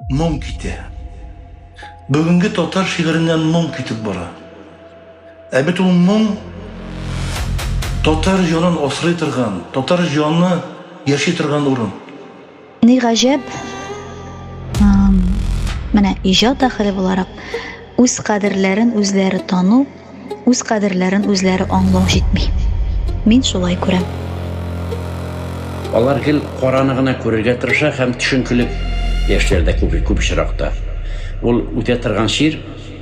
Моң китә. Бүгенге татар шигыреннән моң китеп бара. Ә бит ул моң татар җанын асрый торган, татар җаны яши торган урын. Ни гаҗәп, менә иҗат әһеле буларак үз кадерләрен үзләре тану, үз кадерләрен үзләре аңлау җитми. Мин шулай күрәм. Алар гел караны гына күрергә тырыша һәм төшенкелек яшьләр дә күп, күп очракта. Ул үтә торган чир.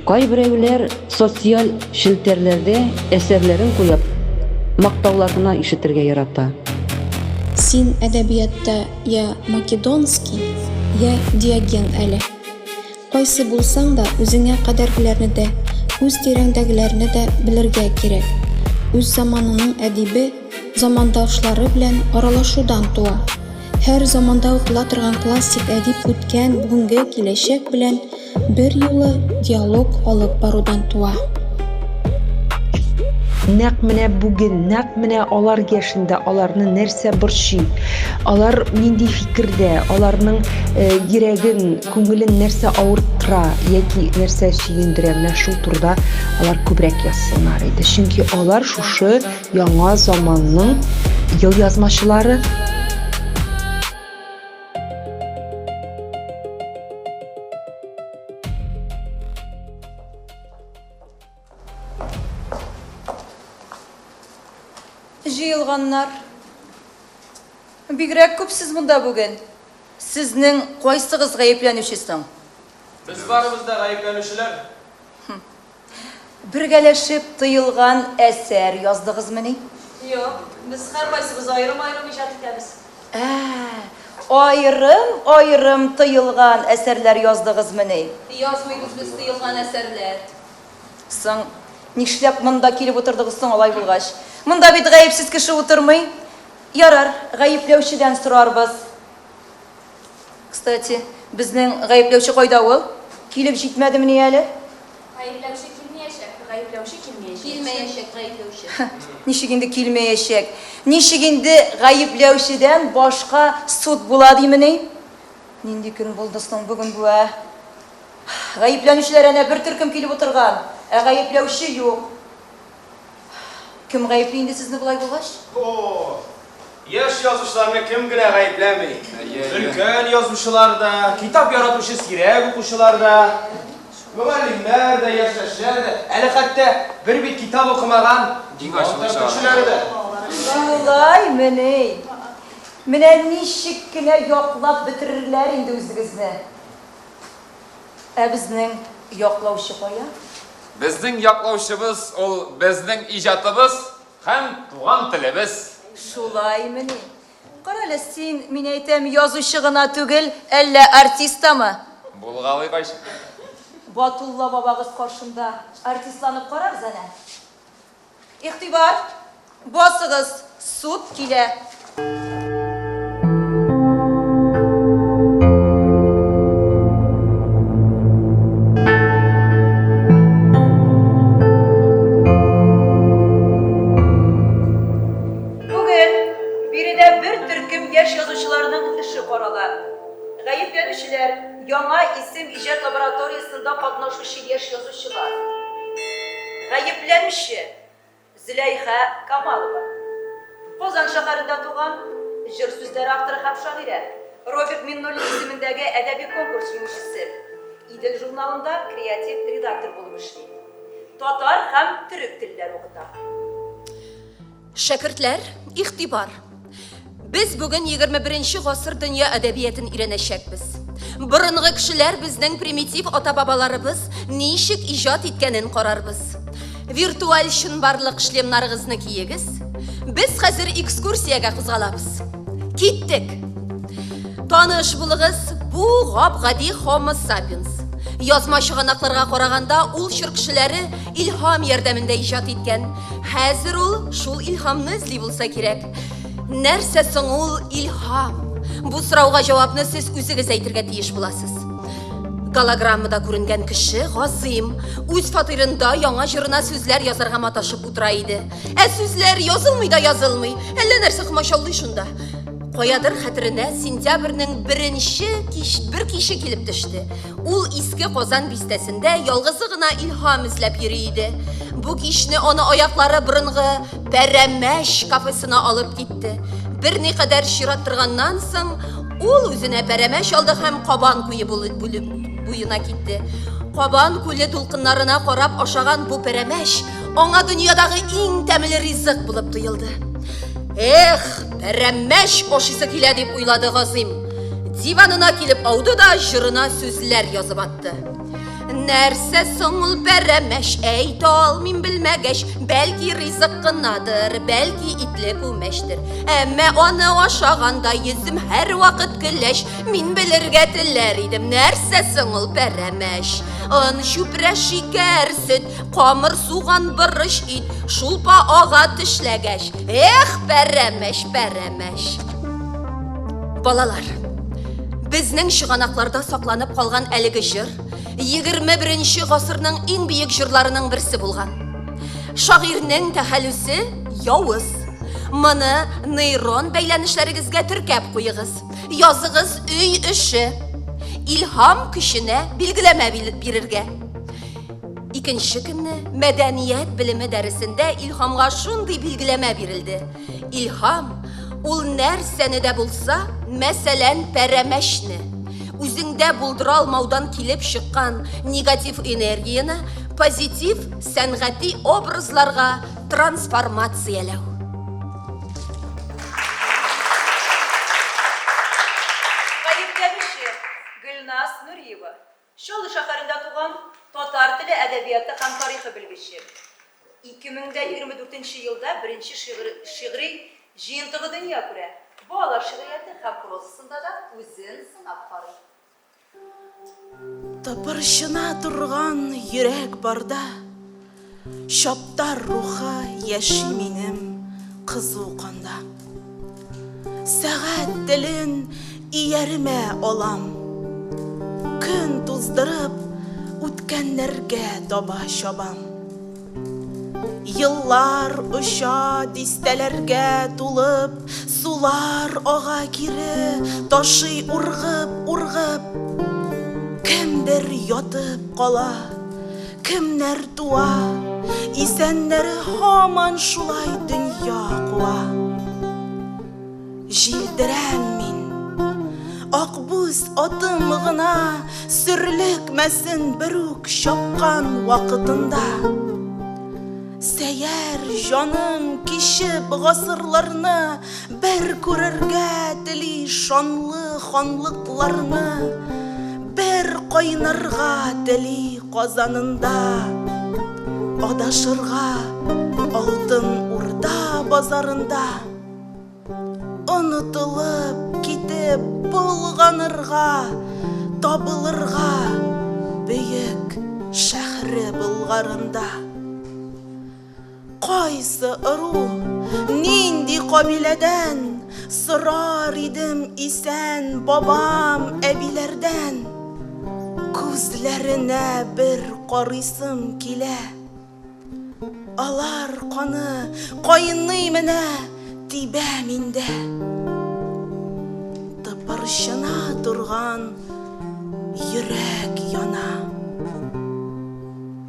Кайберәүләр социаль челтәрләрдә әсәрләрен куеп, мактаулар гына ишетергә ярата. Син әдәбиятта я Македонский, я Диоген әле. Кайсы булсаң да, үзеңә кадәргеләрне дә, үз тирәңдәгеләрне дә белергә кирәк. Үз заманының әдибе замандашлары белән аралашудан туа. Һәр заманда укыла торган классик әдип үткән, бүгенге, киләчәк белән берьюлы диалог алып барудан туа. Нәкъ менә бүген, нәкъ менә алар яшендә аларны нәрсә борчый, алар нинди фикердә, аларның э, йөрәген, күңелен нәрсә авырттыра яки нәрсә сөендерә, менә шул турыда алар күбрәк язсыннар иде. Чөнки алар шушы яңа заманның елъязмачылары. Җыелганнар. Бигрәк күп сез монда бүген. Сезнең кайсыгыз гаепләнүче соң? Без барыбыз да гаепләнүчеләр. Бергәләшеп тыелган әсәр яздыгызмыни? Юк, без һәркайсыбыз аерым-аерым иҗат итәбез. Ә, аерым-аерым тыелган әсәрләр яздыгызмыни? Язмыйбыз без тыелган әсәрләр. Соң, нишләп монда килеп утырдыгыз соң алай булгач? Монда бит гаепсез кеше утырмый. Ярар, гаепләүчедән сорарбыз. Кстати, безнең гаепләүче кайда ул? Килеп җитмәдемени әле? Гаепләүче килмиячәк, гаепләүче килмиячәк. Килмәячәк гаепләүче. Ничек инде килмәячәк? Ничек инде гаепләүчедән башка суд була димени? Нинди көн булды соң бүген бу, ә? Гаепләнүчеләр әнә бер төркем килеп утырган, ә гаепләүче юк. Кем гаепли инде сезне болай булгач? О, яшь язучыларны кем генә гаепләми. Өлкән язучылар да, китап яратучы сирәк укучылар да, мөгаллимнәр дә, яшьтәшләр дә, әле хәтта бер бит китап укымаган диван тартучылары да. Шулаймыни? Менә ничек кенә яклап бетерерләр инде үзегезне. Ә безнең яклаучы кая? Безнең яклаучыбыз ул безнең иҗатыбыз һәм туган телебез. Шулаймыни? Карале, син, мин әйтәм, язучы гына түгел, әллә артист тамы? Булгалый кайчак. Батулла бабагыз каршында артистланып карагыз әнә. Игътибар! Басыгыз, суд килә! Бүген биредә бер төркем яшь язучыларның эше карала. Гаепләнүчеләр, Яңа исем иҗат лабораториясендә катнашучы яшь язучылар. Гаепләнүче, Зөләйха Камалова. Казан шәһәрендә туган, җыр сүзләре авторы һәм шагыйрә, Роберт Миңнуллин исемендәге әдәби конкурс җиңүчесе. Идел журналында креатив редактор булып эшли. Татар һәм төрек телләре укыта. Шәкертләр, игътибар! Без бүген 21 гасыр дөнья әдәбиятын өйрәнәчәкбез. Борынгы кешеләр безнең примитив ата-бабаларыбыз ничек иҗат иткәнен карарбыз. Виртуаль чынбарлык шлемнарыгызны киегез. Без хәзер экскурсиягә кузгалабыз. Киттек! Таныш булыгыз, бу гап-гади Homo sapiens. Язма чыганакларга караганда, ул чор кешеләре илһам ярдәмендә иҗат иткән. Хәзер ул шул илһамны эзли булса кирәк. Нәрсә соң ул илһам? Бу сорауга җавапны сез үзегез әйтергә тиеш буласыз. Голограммада күренгән кеше Газыйм үз фатирында яңа җырына сүзләр язарга маташып утыра иде. Ә сүзләр язылмый да язылмый. Әллә нәрсә комачаулый шунда. Каядыр хәтеренә сентябрьнең беренче кич, бер киче килеп төште. Ул Иске Казан бистәсендә ялгызы гына илһам эзләп йөри иде. Бу кичне аны аяклары борынгы Пәрәмәч кафесына алып китте. Берникадәр чират торганнан соң, ул үзенә пәрәмәч алды һәм Кабан күе буена китте. Кабан күле дулкыннарына карап ашаган бу пәрәмәч аңа дөньядагы иң тәмле ризык булып тоелды. Эх, пәрәмәч ашыйсы килә дип уйлады Газыйм. Диванына килеп ауды да җырына сүзләр язып атты. Нәрсә соң ул пәрәмәч, әйтә алмыйм белмәгәч, бәлки ризык кынадыр, бәлки итле күмәчтер. Әмма аны ашаганда йөзем һәрвакыт көләч, мин белергә теләр идем, нәрсә соң ул пәрәмәч? Он, чүпрә, шикәр, сөт, Камыр, суган, борыч, ит, шулпа ага тешләгәч. Эх, пәрәмәч, пәрәмәч. Балалар, безнең чыганакларда сакланып калган әлеге җыр 21 гасырның иң бөек җырларының берсе булган. Шагыйрьнең тәхәлүсе явыз. Моны нейрон бәйләнешләрегезгә теркәп куегыз. Языгыз өй эше. Илһам көченә билгеләмә бирергә. Икенче көнне мәдәният белеме дәресендә Илһамга шундый билгеләмә бирелде. Илһам ул нәрсәне дә булса, мәсәлән, пәрәмәчне, үзеңдә булдыра алмаудан килеп чыккан негатив энергияне позитив сәнгати образларга трансформацияләү. Гаепләнүче Гөлназ Нуриева. Чаллы шәһәрендә туган, татар теле, әдәбияты һәм тарихы белгече. 2024 нче елда беренче шигъри җыентыгы дөнья күрә. Балалар шигърияте һәм прозасында да үзен сынап карый. Тыпырчына торган йөрәк барда, Чаптар рухы яши минем кызу канда. Сәгать телен ияремә алам. Көн туздырып, үткәннәргә таба чабам. Еллар оча дистәләргә тулып, Сулар ага кире, ташый ургып-ургып. Кемдер ятып кала, Кемнәр туа, исәннәре һаман шулай дөнья куа. Җилдерәм мин. Акбүз атым гына сөрлекмәсен берүк чапкан вакытында. Сәяр җаным кичеп гасырларны Бер күрергә тели шанлы ханлыкларны, Бер кайнарга тели Казанында, Адашырга Алтын Урда базарында. Онытылып китеп болганырга, Табылырга бөек шәһре Болгарында. Кайсы ыру, нинди кабиләдән, Сорар идем исән бабам, әбиләрдән. Күзләренә бер карыйсым килә. Алар каны кайный менә, тибә миндә. Тыпырчына торган йөрәк яна.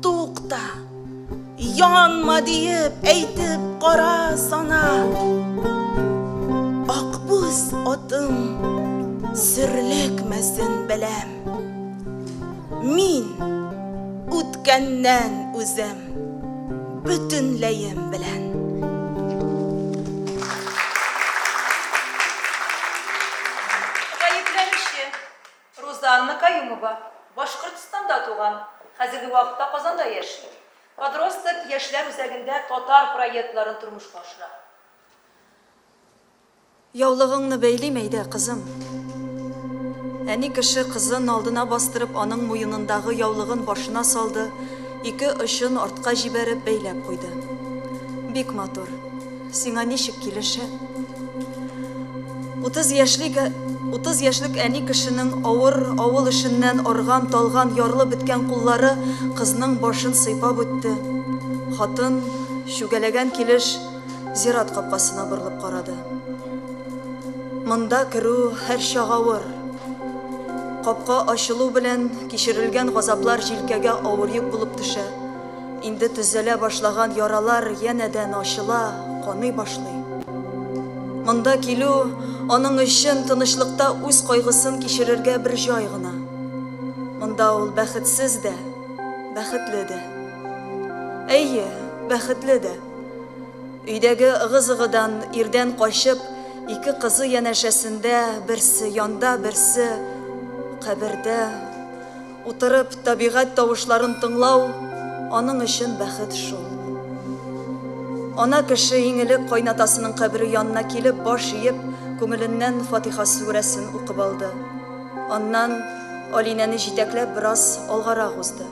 Тукта, янма диеп әйтеп кара сана. Акбүз атым сөрлекмәсен беләм. Мин үткәннән үзем бөтенләем белән. Гаепләнүче, Рузанна Каюмова, Башкортстанда туган, хәзерге вакытта Казанда яши. Подросток яшьләр үзәгендә татар проектларын тормышка ашыра. Яулыгыңны бәйлим әйдә, кызым. Әни кеше кызын алдына бастырып аның муенындагы яулыгын башына салды, ике очын артка җибәреп бәйләп куйды. Бик матур. Сиңа ничек килешә? 30 яшьлек 30 яшьлек әни кешенең авыр авыл эшеннән арган, талган, ярылып беткән куллары кызның башын сыйпап үтте. Хатын, чүгәләгән килеш, Зират капкасына борылып карады. Монда керү һәрчак авыр. Капка ачылу белән кичерелгән газаплар җилкәгә авыр йөк булып төшә. Инде төзәлә башлаган яралар янәдән ачыла, каный башлый. Монда килү, аның өчен тынычлыкта үз кайгысын кичерергә бер җай гына. Монда ул бәхетсез дә, бәхетле дә. Әйе, бәхетле дә. Өйдәге ыгы-зыгыдан, ирдән качып, ике кызы янәшәсендә, берсе янда, берсе кабердә утырып, табигать тавышларын тыңлау, аның өчен бәхет шул. Ана кеше иң элек кайнатасының кабере янына килеп, баш иеп, күңеленнән Фатиха сүрәсен укып алды. Аннан Алинәне җитәкләп бераз алгарак узды.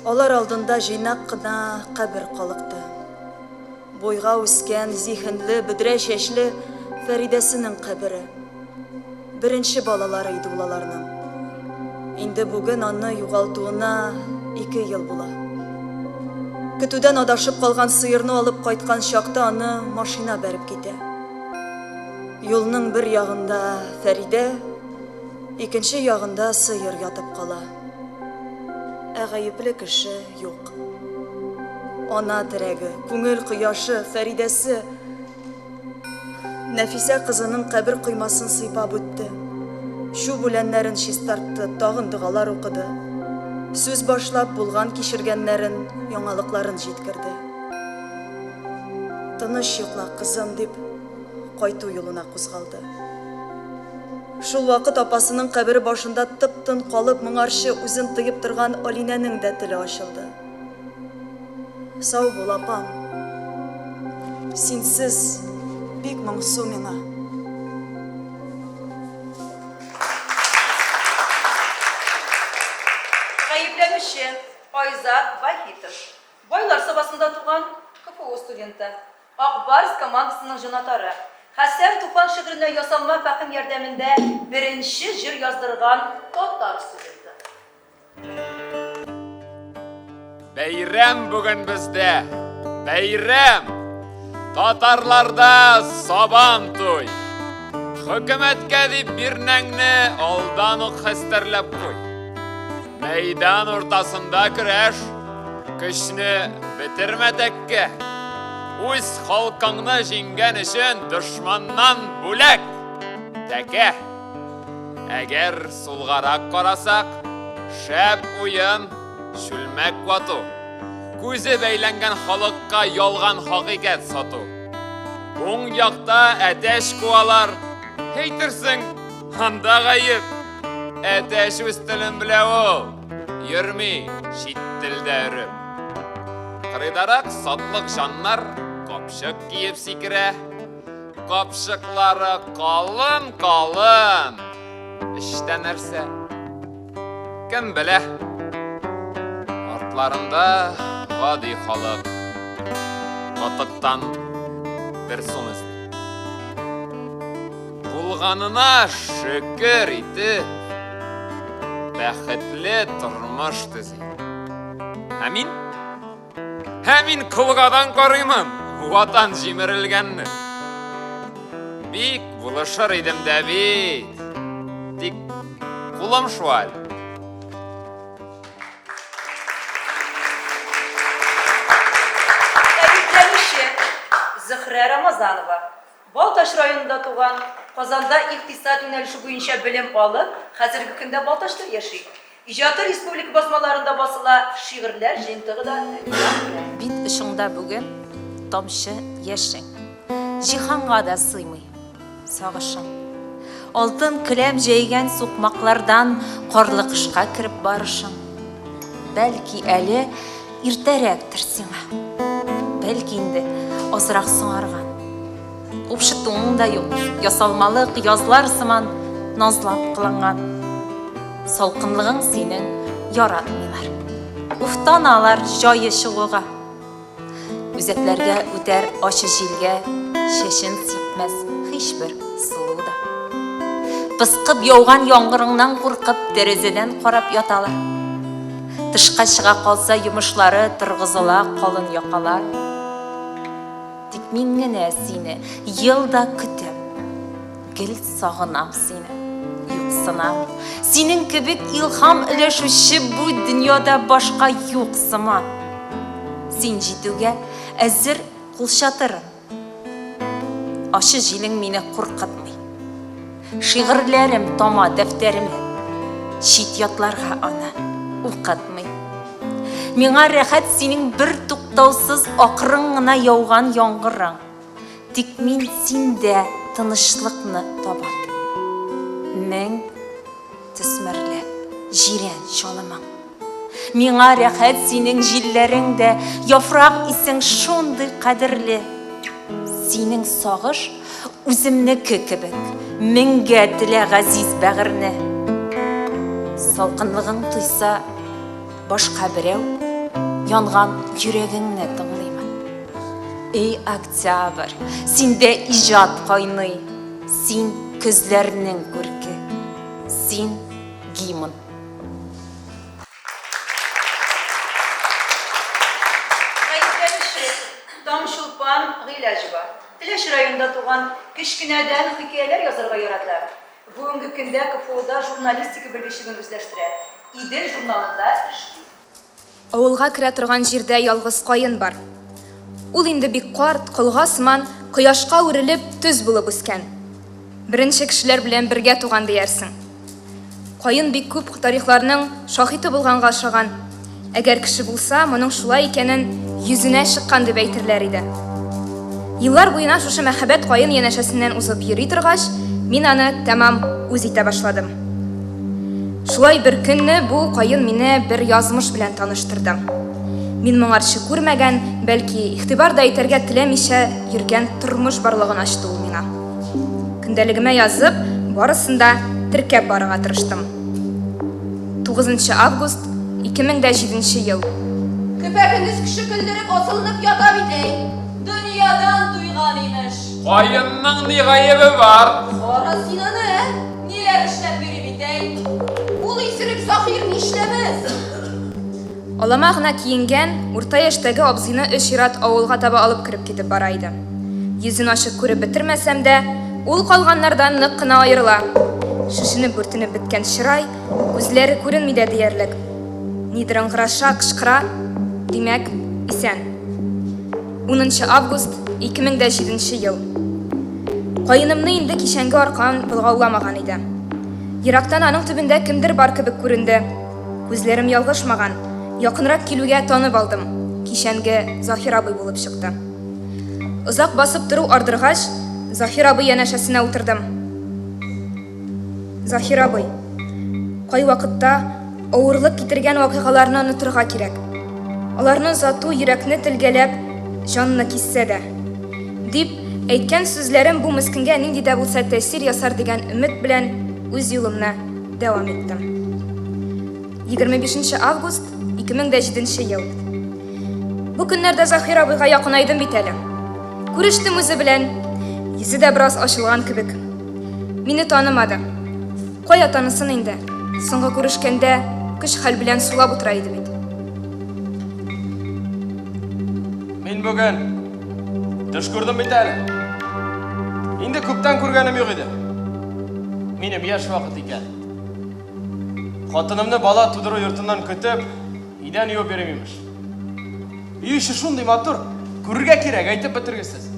Алар алдында җыйнак кына кабер калыкты. Буйга үскән, зиһенле, бөдрә чәчле Фәридәсенең кабере. Беренче балалары иде ул аларның. Инде бүген аны югалтуына ике ел була. Көтүдән адашып калган сыерны алып кайткан чакта аны машина бәреп китә. Юлның бер ягында Фәридә, икенче ягында сыер ятып кала. Ә гаепле кеше юк. Ана терәге, күңел кояшы, Фәридәсе Нәфисә кызының кабер коймасын сыйпап үтте. Чүп үләннәрен чистартты, тагын догалар укыды. Сүз башлап, булган кичергәннәрен, яңалыкларын җиткерде. Тыныч йокла, кызым, дип, кайту юлына кузгалды. Шул вакыт апасының кабере башында тып-тын калып, моңарчы үзен тыеп торган Алинәнең дә теле ачылды. Сау бул, апам. Синсез бик моңсу миңа. Гаепләнүче, Айзат Вахитов. Байлар Сабасында туган, КФУ студенты. Ак Барс командасының җанатары. Хәсән Туфан шигыренә ясалма фәһем ярдәмендә беренче җыр яздырган татар студенты. Бәйрәм бүген бездә! Бәйрәм! Татарларда Сабан туй! Хөкүмәткә дип бирнәңне алдан ук хәстәрләп куй. Мәйдан уртасында көрәш, көчне бетермә тәккә. Үз халкыңны җиңгән өчен дошманнан бүләк, тәкә. Әгәр сулгарак карасак, шәп уен, чүлмәк вату. Күзе бәйләнгән халыкка ялган хакыйкать сату. Уң якта әтәч куалар, әйтерсең, анда гаеп. Әтәч үз телен белә ул, йөрми чит телдә өреп. Кырыйдарак сатлык җаннар капчык киеп сикерә. Капчыклары калын-калын. Эчтә нәрсә? Кем белә? Артларында гади халык. Катыктан бер сум эзли. Булганына шөкер итеп, бәхетле тормыш төзи. Ә мин? Ә мин колгадан карыймын, ватан җимерелгәнне. Бик булышыр идем дә бит. Тик кулым шуал. Тәбрикләнүче Зөһрә Рамазанова Балтач районында туган, Казанда икътисад юнәлеше буенча белем алып, хәзерге көндә Балтачта яши. Иҗаты республика басмаларында басыла, шигырьләр җыентыгы да дөнья күрә. Бит очыңда бүген тамчы яшең. Җиһанга да сыймый сагышың. Алтын келәм җәйгән сукмаклардан карлы кышка кереп барышың. Бәлки әле Иртәрәктер сиңа. Бәлки инде азрак соңарган. Упшытуың да юк, ясалмалык язлар сыман назлап кыланган. Салкынлыгың синең яратмыйлар. Уфтаналар җае чыгуга. Үзәкләргә үтәр ачы җилгә чәчен сипмәс һичбер сылу да. Пыскып яуган яңгырыңнан куркып, тәрәзәдән карап яталар. Тышка чыга калса йомышлары торгызыла калын якалар. Тик мин генә сине ел да көтәм. Гел сагынам сине, юксынам. Синең кебек илһам өләшүче бу дөньяда башка юк сыман. Син җитүгә әзер кулчатырым. Ачы җилең мине куркытмый. Шигырьләрем тама дәфтәремә. Чит-ятларга аны укытмый. Миңа рәхәт синең бертуктаусыз акрын гына яуган яңгырың. Тик мин синдә тынычлыкны табам. Мең төсмерле җирән чалымың. Миңа рәхәт синең җилләрең дә, яфрак исең шундый кадерле. Синең сагыш үземнеке кебек, меңгә телә газиз бәгырьне. Салкынлыгың тойса, башка берәү, янган йөрәгеңне тыңлыймын. Эй, октябрь, синдә иҗат кайный, син көзләрнең күрке, син гимн. Гаепләнүче, Таңчулпан Гыйләҗева. Теләче районында туган, кечкенәдән хикәяләр язарга ярата. Бүгенге көндә КФУда журналистика белгечлеген үзләштерә, Идел журналында эшли. Авылга керә торган җирдә ялгыз каен бар. Ул инде бик карт, колга сыман, кояшка үрелеп, төз булып үскән. Беренче кешеләр белән бергә туган диярсең. Каен бик күп тарихларның шаһиты булганга ошаган. Әгәр кеше булса, моның шулай икәнен йөзенә чыккан дип әйтерләр иде. Еллар буена шушы мәһабәт каен янәшәсеннән узып йөри торгач, мин аны тәмам үз итә башладым. Шулай бер көнне бу каен мине бер язмыш белән таныштырды. Мин моңарчы күрмәгән, бәлки, игътибар да итәргә теләмичә йөргән тормыш барлыгын ачты ул миңа. Көндәлегемә язып, барысын да теркәп барырга тырыштым. 9 август, 2007 ел. Көпә-көндез кеше көлдереп асылынып ята бит, әй! Дөньядан туйган, имеш. Каенның ни гаебе бар? Кара син аны, ә! Ниләр эшләп йөри бит, әй! Ул исерек Заһир нишләмәс? Алама гына киенгән, урта яшьтәге абзыйны өч ир-ат авылга таба алып кереп китеп бара иде. Йөзен ачык күреп бетермәсәм дә, ул калганнардан нык кына аерыла. Шешенеп-бүртенеп беткән чырай, күзләре күренми дә диярлек. Нидер ыңгыраша, кычкыра, димәк, исән. Унынчы август, 2007 нче ел. Каенымны инде кичәнге аркан болгауламаган иде. Ерактан аның төбендә кемдер бар кебек күренде. Күзләрем ялгышмаган, якынрак килүгә танып алдым, кичәнге Заһир абый булып чыкты. Озак басып тору ардыргач, Заһир абый янәшәсенә утырдым. Заһир абый, кайвакытта авырлык китергән вакыйгаларны онытырга кирәк. Аларны озату йөрәкне телгәләп, җанны киссә дә. Дип, әйткән сүзләрем бу мескенгә нинди дә булса тәэсир ясар дигән өмет белән үз юлымны дәвам иттем. 25 нче август, 2007 нче ел. Бу көннәрдә Заһир абыйга якынайдым бит әле. Күрештем үзе белән. Йөзе дә бераз ачылган кебек. Мине танымады. Кая танысын инде? Соңгы күрешкәндә көч-хәл белән сулап утыра иде бит. Мин бүген төш күрдем бит әле. Инде күптән күргәнем юк иде. Минем яшь вакыт икән. Хатынымны бала тудыру йортыннан көтеп, идән юып йөрим имеш. Өй эче шундый матур, күрергә кирәк, әйтеп бетергесез.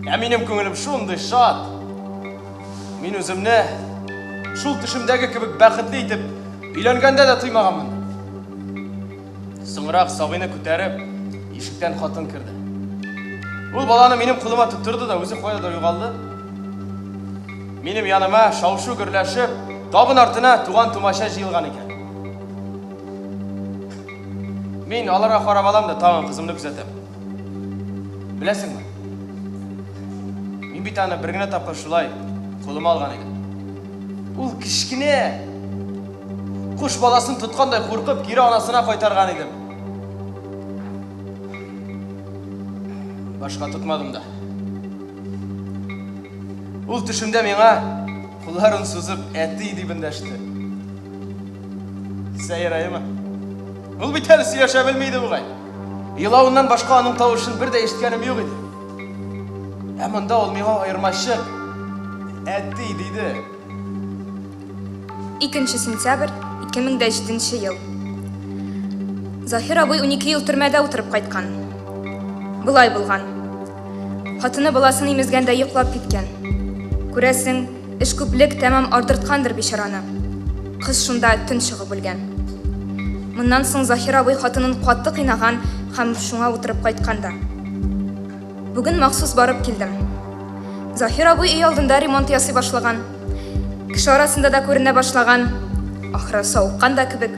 Ә минем күңелем шундый шат. Мин үземне шул төшемдәге кебек бәхетле итеп өйләнгәндә дә тоймаганмын. Соңрак сабыйны күтәреп, ишектән хатын керде. Ул баланы минем кулыма тоттырды да үзе каядыр югалды. Минем яныма шау-шу гөрләшеп, табын артына туган-тумача җыелган икән. Мин аларга карап алам да тагын кызымны күзәтәм. Беләсеңме? Мин бит аны бер генә тапкыр шулай кулыма алган идем. Ул кечкенә кош баласын тоткандай куркып, кире анасына кайтарган идем. Башка тотмадым да. Ул төшемдә миңа кулларын сузып, әти дип эндәште. Сәер әйеме? Ул бит әле сөйләшә белми иде бугай. Елавыннан башка аның тавышын бер дә ишеткәнем юк иде. Ә монда ул миңа аермачык. Әти, диде. 2 сентябрь, 2007 ел. Заһир абый 12 ел төрмәдә утырып кайткан. Болай булган. Хатыны баласын имезгәндә йоклап киткән. Күрәсең, эш күплек тәмам ардырткандыр бичараны. Кыз шунда төн чыгып үлгән. Моннан соң Заһир абый хатынын каты кыйнаган һәм шуңа утырып кайткан да. Бүген махсус барып килдем. Заһир абый өй алдында ремонт ясый башлаган. Кеше арасында да күренә башлаган. Ахры, савыккан да кебек.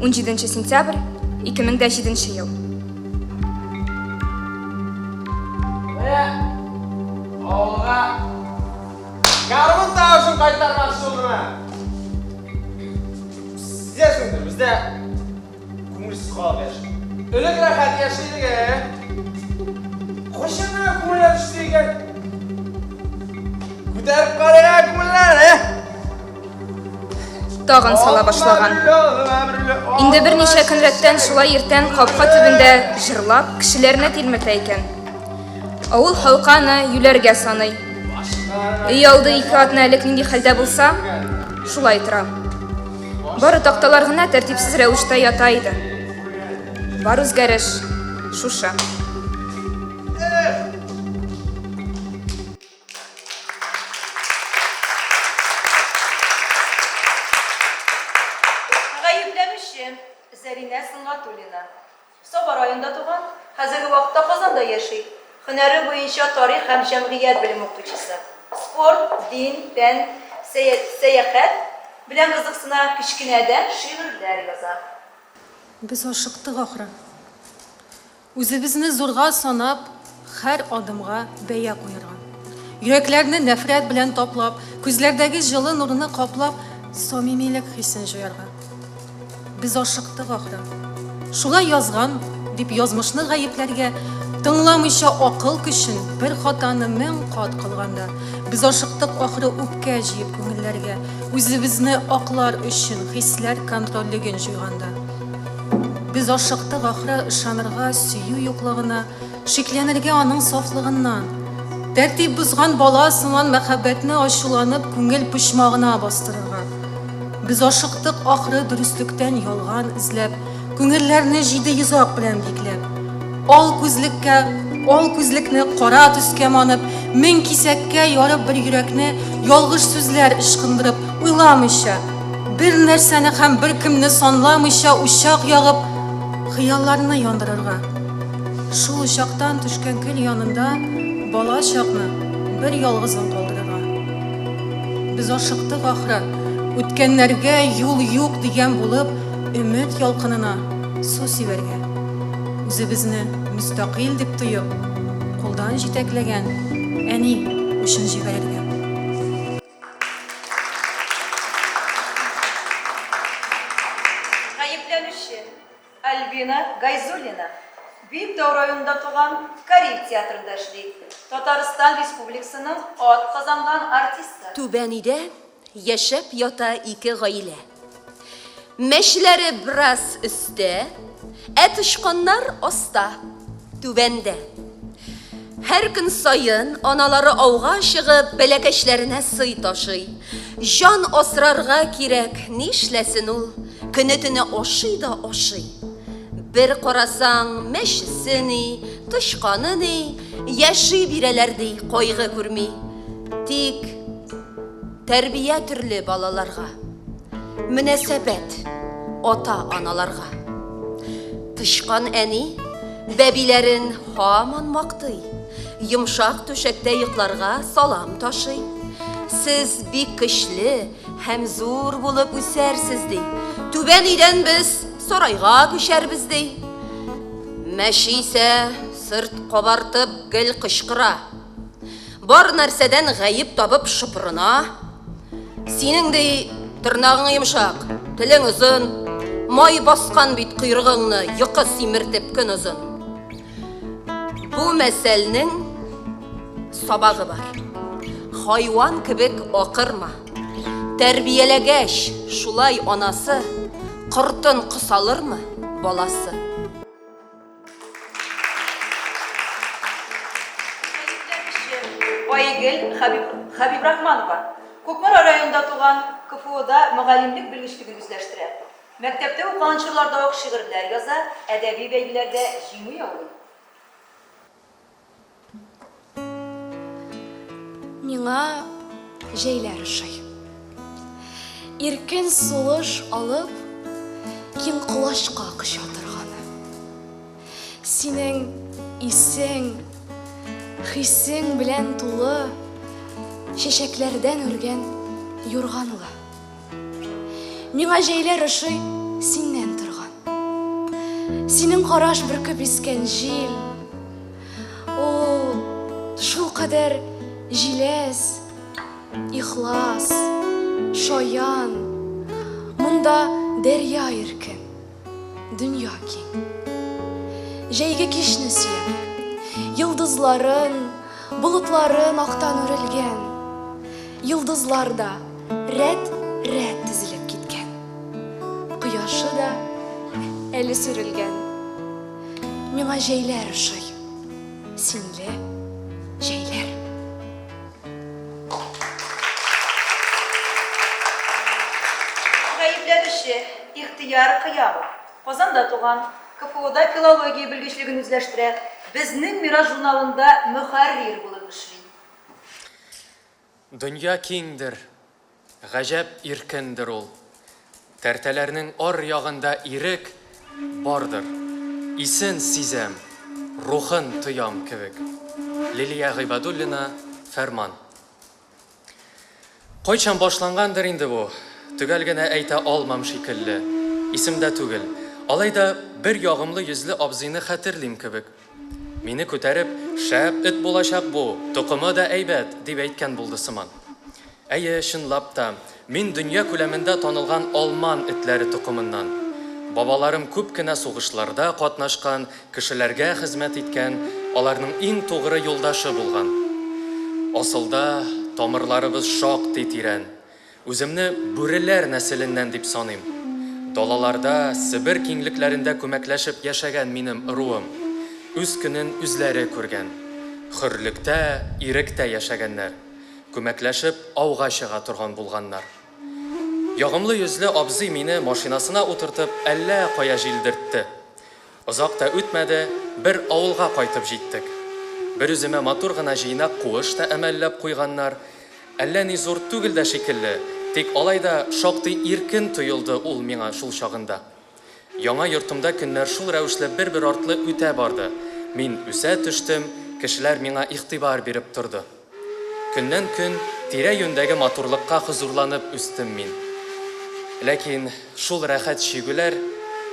17 сентябрь, 2007 ел. Менә авылга гармун тавышын кайтармакчы булдым. Сизәсеңдер, бездә Күңелсез халык яши. Элек рәхәт яши идек, ә? Кайчан гына күңелләр төште икән? Күтәреп карыйк, ә, күңелләр, ә? Тагын сала башлаган. Инде берничә көн рәттән шулай иртән капка төбендә җырлап, кешеләрне тилмертә икән. Авыл халкы аны юләргә саный. Өй алды ике атна элек нинди хәлдә булса, шулай тора. Бары такталар гына тәртипсез рәвештә ята иде. Бар үзгәреш шушы. Гаепләнүче Зәринә Сөнгатуллина. Саба районында туган, хәзерге вакытта Казанда яши. Һөнәре буенча тарих һәм җәмгыять белеме укытучысы. Спорт, дин, фән, сәяхәт белән кызыксына, кечкенәдән шигырьләр яза. Без ашыктык, ахры. Үзебезне зурга санап, һәр адымга бәя куярга. Йөрәкләрне нәфрәт белән таплап, күзләрдәге җылы нурны каплап, самимилек хисен җуярга. Без ашыктык, ахры. Шулай язган, дип язмышны гаепләргә, тыңламыйча акыл көчен, бер хатаны 1000 кат кылганда. Без ашыктык, ахры, үпкә җыеп күңелләргә, үзебезне аклар өчен хисләр контрольлеген җуйганда. Без ашыктык, ахры, ышанырга сөю юклыгына, шикләнергә аның сафлыгыннан. Тәртип бозган бала сыман мәхәббәтне ачуланып күңел почмагына бастырырга. Без ашыктык, ахры, дөреслектән ялган эзләп, күңелләрне җиде йозак белән бикләп. Ал күзлеккә, ал күзлекне кара төскә манып, 1000 кисәккә ярып бер йөрәкне ялгыш сүзләр ычкындырып, уйламыйча, бер нәрсәне һәм беркемне санламыйча учак ягып, хыялларны яндырырга. Шул учактан төшкән көл янында бала чакны бер ялгызын калдырырга. Без ашыктык, ахры, үткәннәргә юл юк дигән булып, өмет ялкынына су сибәргә. Үзебезне мөстәкыйль дип тоеп, кулдан җитәкләгән әни учын җибәрергә. Гаепләнүче Альбина Гайзуллина, Биектау районында туган, Кариев театрында эшли, Татарстан Республикасының атказанган артисты. Түбән өйдә яшәп ята ике гаилә. Мәчеләре бераз өстә, ә тычканнар аста, түбәндә. Һәр көн саен аналары ауга чыгып, бәләкәчләренә сый ташый. Җан асрарга кирәк, нишләсен ул, көне-төне ашый да ашый. Бер карасаң, мәчесе ни, тычканы ни, яши бирәләр ди, кайгы күрми. Тик тәрбия төрле балаларга, мөнәсәбәт ата-аналарга. Тычкан әни бәбиләрен һаман мактый, йомшак түшәктә йокларга салам ташый. Сез бик көчле һәм зур булып үсәрсез, ди. Түбән өйдән без сарайга күчәрбез, ди. Мәче исә сырт кабартып гел кычкыра. Бар нәрсәдән гаеп табып шыпырына. Синең, ди, тырнагың йомшак, телең озын, май баскан бит койрыгыңны, йокы симертеп көн озын. Бу мәсәлнең сабагы бар. Хайван кебек акырма. Тәрбияләгәч, шулай анасы кортын косалырмы баласы? Гаепләнүче. Айгөл Хәбиб Хәбибрахманова. Кукмара районында туган, КФУда мөгаллимлек белгечлеген үзләштерә. Мәктәптә укыган чорларда ук шигырьләр яза, әдәби бәйгеләрдә җиңү яулый. Миңа җәйләр ошый. Иркен сулыш алып, киң колачка коча торганы. Синең исең, хисең белән тулы чәчәкләрдән үргән юрганлы. Миңа җәйләр ошый синнән торган. Синең караш бөркеп искән җил. Ул шулкадәр җиләс, ихлас, шаян. Монда дәрья иркен. Дөнья киң. Җәйге кичне сөям. Йолдызларын, болытларын актан үрелгән. Йолдызлар да рәт-рәт тезелеп киткән. Кояшы да әле сүрелгән. Миңа җәйләр ошый. Синле җәйләр. Гаепләнүче, Ихтыяр Кыямов, Казанда туган, КФУда филология белгечлеген үзләштерә, Безнең мирас журналында мөхәррир булып эшли. Дөнья киңдер, гаҗәп иркендер ул. Тәртәләрнең аръягында ирек бардыр. Исен сизәм, рухын тоям кебек. Лилия Гыйбадуллина, Фәрман. Кайчан башлангандыр инде бу, төгәл генә әйтә алмам шикелле, исемдә түгел. Алай да бер ягымлы йөзле абзыйны хәтерлим кебек. Мине күтәреп, Шәп эт булачак бу, токымы да әйбәт, дип әйткән булды сыман. Әйе, чынлап та, мин дөнья күләмендә танылган алман этләре токымыннан. Бабаларым күп кенә сугышларда катнашкан, кешеләргә хезмәт иткән, аларның иң тугры юлдашы булган. Асылда, тамырларыбыз шактый тирән. Үземне бүреләр нәселеннән дип саныйм. Далаларда, Себер киңлекләрендә күмәкләшеп яшәгән минем ыруым. Үз көнен үзләре күргән. Хөрлектә, иректә яшәгәннәр. Күмәкләшеп ауга чыга торган булганнар. Ягымлы йөзле абзый мине машинасына утыртып әллә кая җилдертте. Озак та үтмәде, бер авылга кайтып җиттек. Берүземә матур гына җыйнак куыш та әмәлләп куйганнар. Әллә ни зур түгел дә шикелле, тик алай да шактый иркен тоелды ул миңа шул чагында. Яңа йортымда көннәр шул рәвешле бер-бер артлы үтә барды. Мин үсә төштем, кешеләр миңа игътибар биреп торды. Көннән-көн тирә-юньдәге матурлыкка хозурланып үстем мин. Ләкин шул рәхәт чигүләр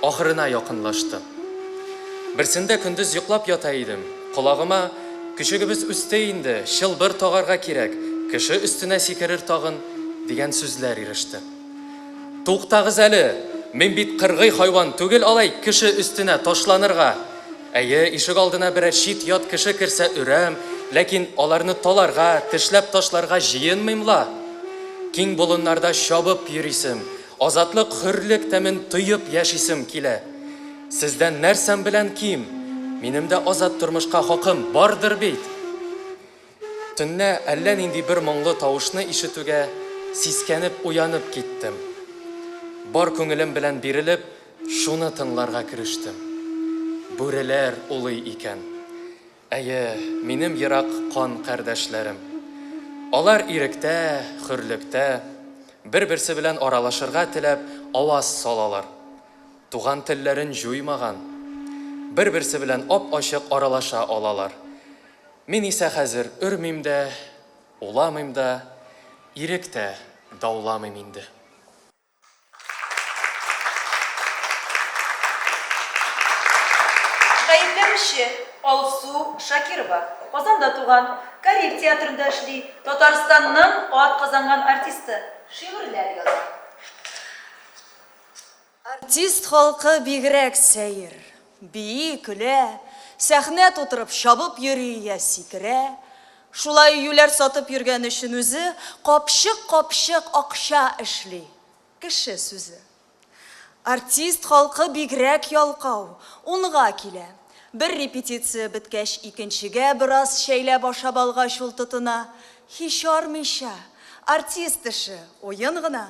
ахырына якынлашты. Берсендә көндез йоклап ята идем, колагыма, Көчегебез үсте инде, чылбыр тагарга кирәк, кеше өстенә сикерер тагын, дигән сүзләр иреште. Туктагыз әле! Мин бит кыргый хайван түгел алай кеше өстенә ташланырга! Әйе, ишек алдына берәр чит-ят кеше керсә өрәм, ләкин аларны таларга, тешләп ташларга җыенмыйм ла! Киң болыннарда чабып йөрисем, азатлык, хөрлек тәмен тоеп яшисем килә. Сездән нәрсәм белән ким? Минем дә азат тормышка хакым бардыр бит! Төнлә әллә нинди бер моңлы тавышны ишетүгә, сискәнеп уянып киттем. Бар күңелем белән бирелеп, шуны тыңларга керештем. Бүреләр улый икән. Әйе, минем ерак кан кардәшләрем. Алар иректә, хөрлектә, бер-берсе белән аралашырга теләп аваз салалар. Туган телләрен җуймаган. Бер-берсе белән ап-ачык аралаша алалар. Мин исә хәзер өрмим дә, уламыйм да, ирек тә дауламыйм инде. Гаепләнүче, Алсу Шакирова, Казанда туган, Кариев театрында эшли, Татарстанның атказанган артисты, шигырьләр яза. Артист халкы бигрәк сәер. Бии, көлә, сәхнә тутырып чабып йөри йә сикерә. Шулай юләр сатып йөргән өчен үзе капчык-капчык акча эшли. Кеше сүзе. Артист халкы бигрәк ялкау, унга килә. Бер репетиция беткәч, икенчегә бераз чәйләп ашап алгач ул тотына. һич армыйча. Артист эше, уен гына.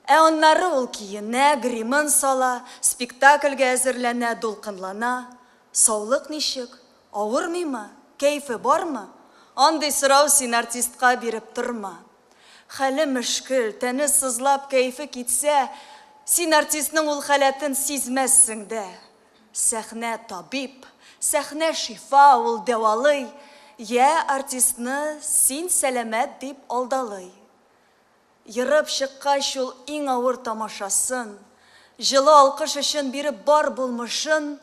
Ә аннары ул киенә, гримын сала, спектакльгә әзерләнә, дулкынлана. Саулык ничек? Авырмыймы? Кәефе бармы? Андый сорау син артистка биреп торма. Хәле мөшкел, тәне сызлап, кәефе китсә, син артистның ул халәтен сизмәссең дә. Сәхнә, табиб, сәхнә, шифа, ул дәвалый, йә артистны син сәламәт дип алдалый. Ерып чыккач ул иң авыр тамашасын, җылы алкыш өчен биреп бар булмышын,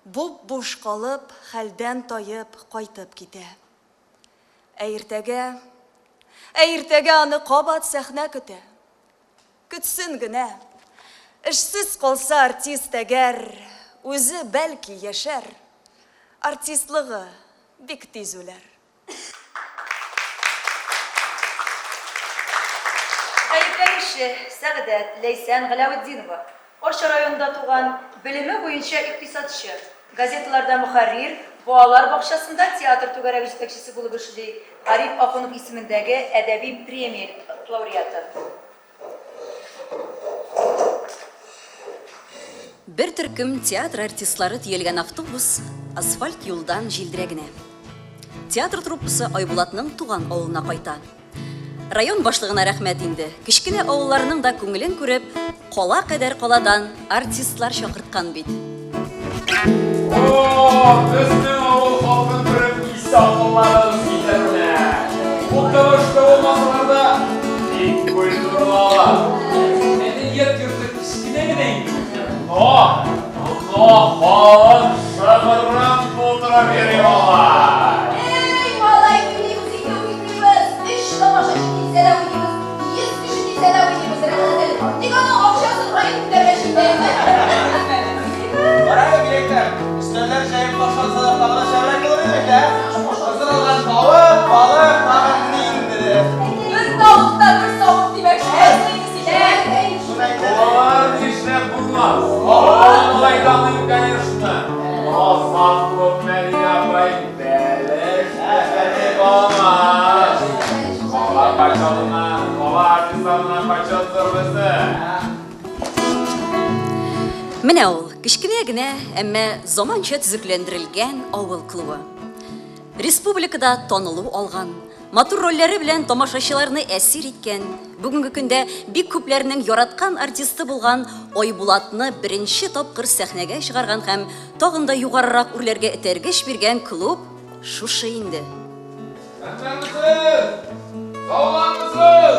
буп-буш калып, хәлдән таеп кайтып китә. Ә иртәгә, ә иртәгә аны кабат сәхнә көтә. Көтсен генә. Эшсез калса артист әгәр, үзе, бәлки, яшәр. Артистлыгы бик тиз үләр. Гаепләнүче, Сәгъдәт, Ләйсән Галәветдинова, Арча районында туган, белеме буенча икътисадчы, газеталарда мөхәррир, балалар бакчасында театр түгәрәге җитәкчесе булып эшли, Гариф Ахунов исемендәге әдәби премия лауреаты. Бер төркем театр артистлары төялгән автобус асфальт юлдан җилдерә генә. Театр труппасы Айбулатның туган авылына кайта. Район башлыгына рәхмәт инде, кечкенә авылларның да күңелен күреп, кала кадәр каладан артистлар чакырткан бит. О, безнең авыл халкын күреп ис-акылларыгыз китәр менә. Укымышлы булмасалар да, бик культуралы алар. Мәдәният йорты кечкенә генә инде. Но, но халык шыгрым тутырып йөри алар. Эй, малай, уйныйбыз икәү уйныйбыз. Өч тамашачы килсә дә уйныйбыз, 100 кеше килсә дә уйныйбыз, рәхәтләнеп. Тик аның акчасын район күтәргәч инде. Кара әле, бигрәкләр, өстәлләр җәеп ташлансалар, тагы да шәбрәк булыр иде бит, ә? Хәзер алган тавык, балык, тагын ниндидер. Бер тавык та бер савык димәкче буласың инде син, ә? Булыр, нишләп булмас. Авыл болай таныйм, конечно. Но завклуб Мәдинә апай бәлеш пешереп алмас. Кала почетына, кала артистларына почет зур безнең. Менә ул, кечкенә генә, әмма заманча төзекләндерелгән авыл клубы. Республикада танылу алган, матур рольләре белән тамашачыларны әсир иткән, бүгенге көндә бик күпләрнең яраткан артисты булган Айбулатны беренче тапкыр сәхнәгә чыгарган һәм тагын да югарырак үрләргә этәргеч биргән клуб шушы инде. Исәнмесез! Саулармысыз!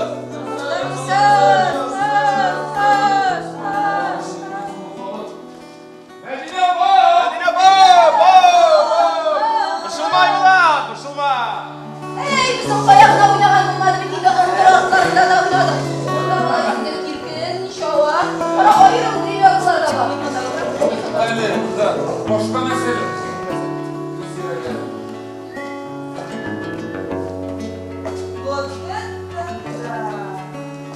Мәдинә апа! Мәдинә апа! Апа! Борчылма, Айбулат, борчылма! Әй, безнең кая гына уйнаган булмады бит инде, ындыр артларында да уйнадык. Монда болай инде иркен, ничава. Кара, аерым гримеркалар да бар. Әле, кызлар, башка мәсьәлә. Үз йөрәге. Вот это да!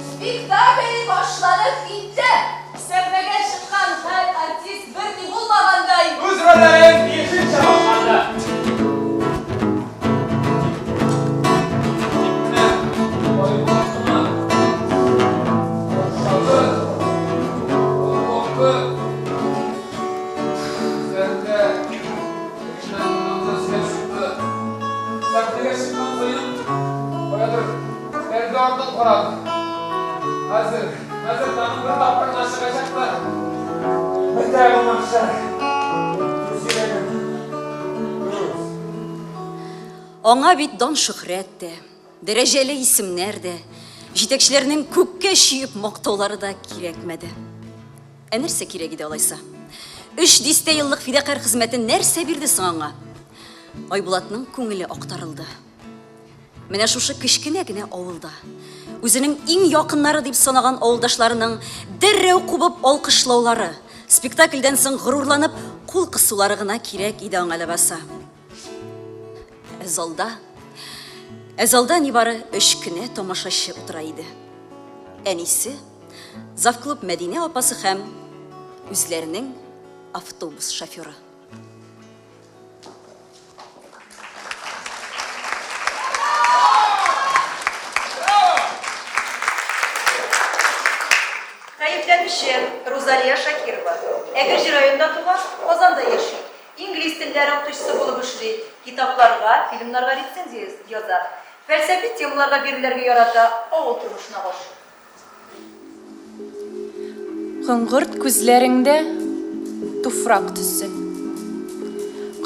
Спектакль башланып китте! Сәхнәгә чыккан һәр артист берни булмагандай. Үз рольләрен тиешенчә башкарды. Тик менә Айбулат кына шатлы, куркы, күзләрендә тегеннән моннан да сөяк чыкты. Сәхнәгә чыккан саен каядыр пәрдә артын карады. Хәзер, хәзер тагын бер тапкыр да чыгачак та, бетә бу мәхшәр. Үз йөрәгем, үз. Аңа бит дан-шөһрәт тә, дәрәҗәле исемнәр дә, җитәкчеләрнең күккә чөеп мактаулары да кирәкмәде. Ә нәрсә кирәк иде алайса? Өч дистә еллык фидакарь хезмәте нәрсә бирде соң аңа? Айбулатның күңеле актарылды. Менә шушы кечкенә генә авылда үзенең иң якыннары дип санаган авылдашларының дәррәү кубып алкышлаулары, спектакльдән соң горурланып кул кысулары гына кирәк иде аңа ләбаса. Ә залда, ә залда нибары өч кенә тамашачы утыра иде. Әнисе, завклуб Мәдинә апасы һәм үзләренең автобус шоферы. Гаепләнүче, Рузалия Шакирова. Әгерҗе районында туган, Казанда яши. Инглиз телләре укытучысы булып эшли, китапларга, фильмнарга рецензия яза. Фәлсәфи темаларга бирелергә ярата, авыл тормышына гашыйк. Коңгырт күзләреңдә туфрак төсе.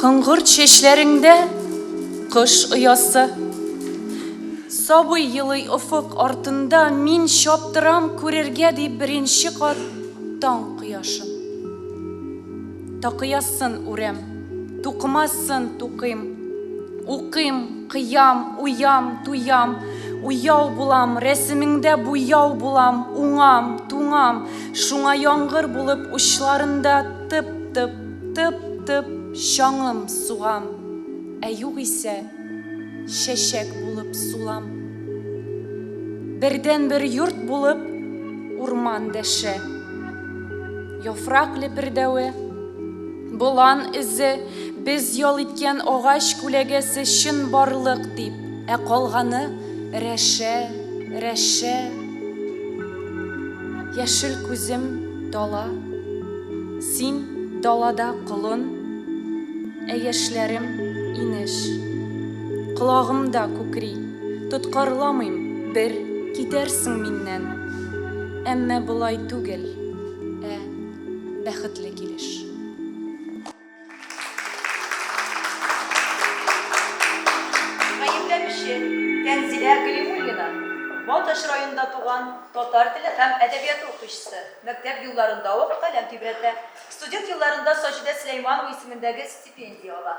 Коңгырт чәчләреңдә кош оясы. Сабый елый офык артында, мин чаптырам күрергә дип беренче кат таң кояшын. Такыясын үрәм, тукымасын тукыйм. Укыйм, кыям, уям, туям, уяу булам, рәсемеңдә буяу булам, уңам, туңам, шуңа яңгыр булып учларында тып-тып, тып-тып чаңым сугам, ә югыйсә чәчәк булып сулам. Бердәнбер йорт булып урман дәшә. Яфрак лепердәве, болан эзе, без ял иткән агач күләгәсе чынбарлык дип, ә калганы, рәшә, рәшә. Яшел күзем, дала. Син, далада колын, ә яшьләрем, инеш. Колагымда күкри, тоткарламыйм, бер, китәрсең миннән. Әмма болай түгел, ә бәхетле килеш. Гаепләнүче, Тәнзилә Галимуллина, Балтач районында туган, татар теле һәм әдәбияты укытучысы, мәктәп елларында ук каләм тибрәтә. Студент елларында Саҗидә Сөләйманова исемендәге стипендия ала.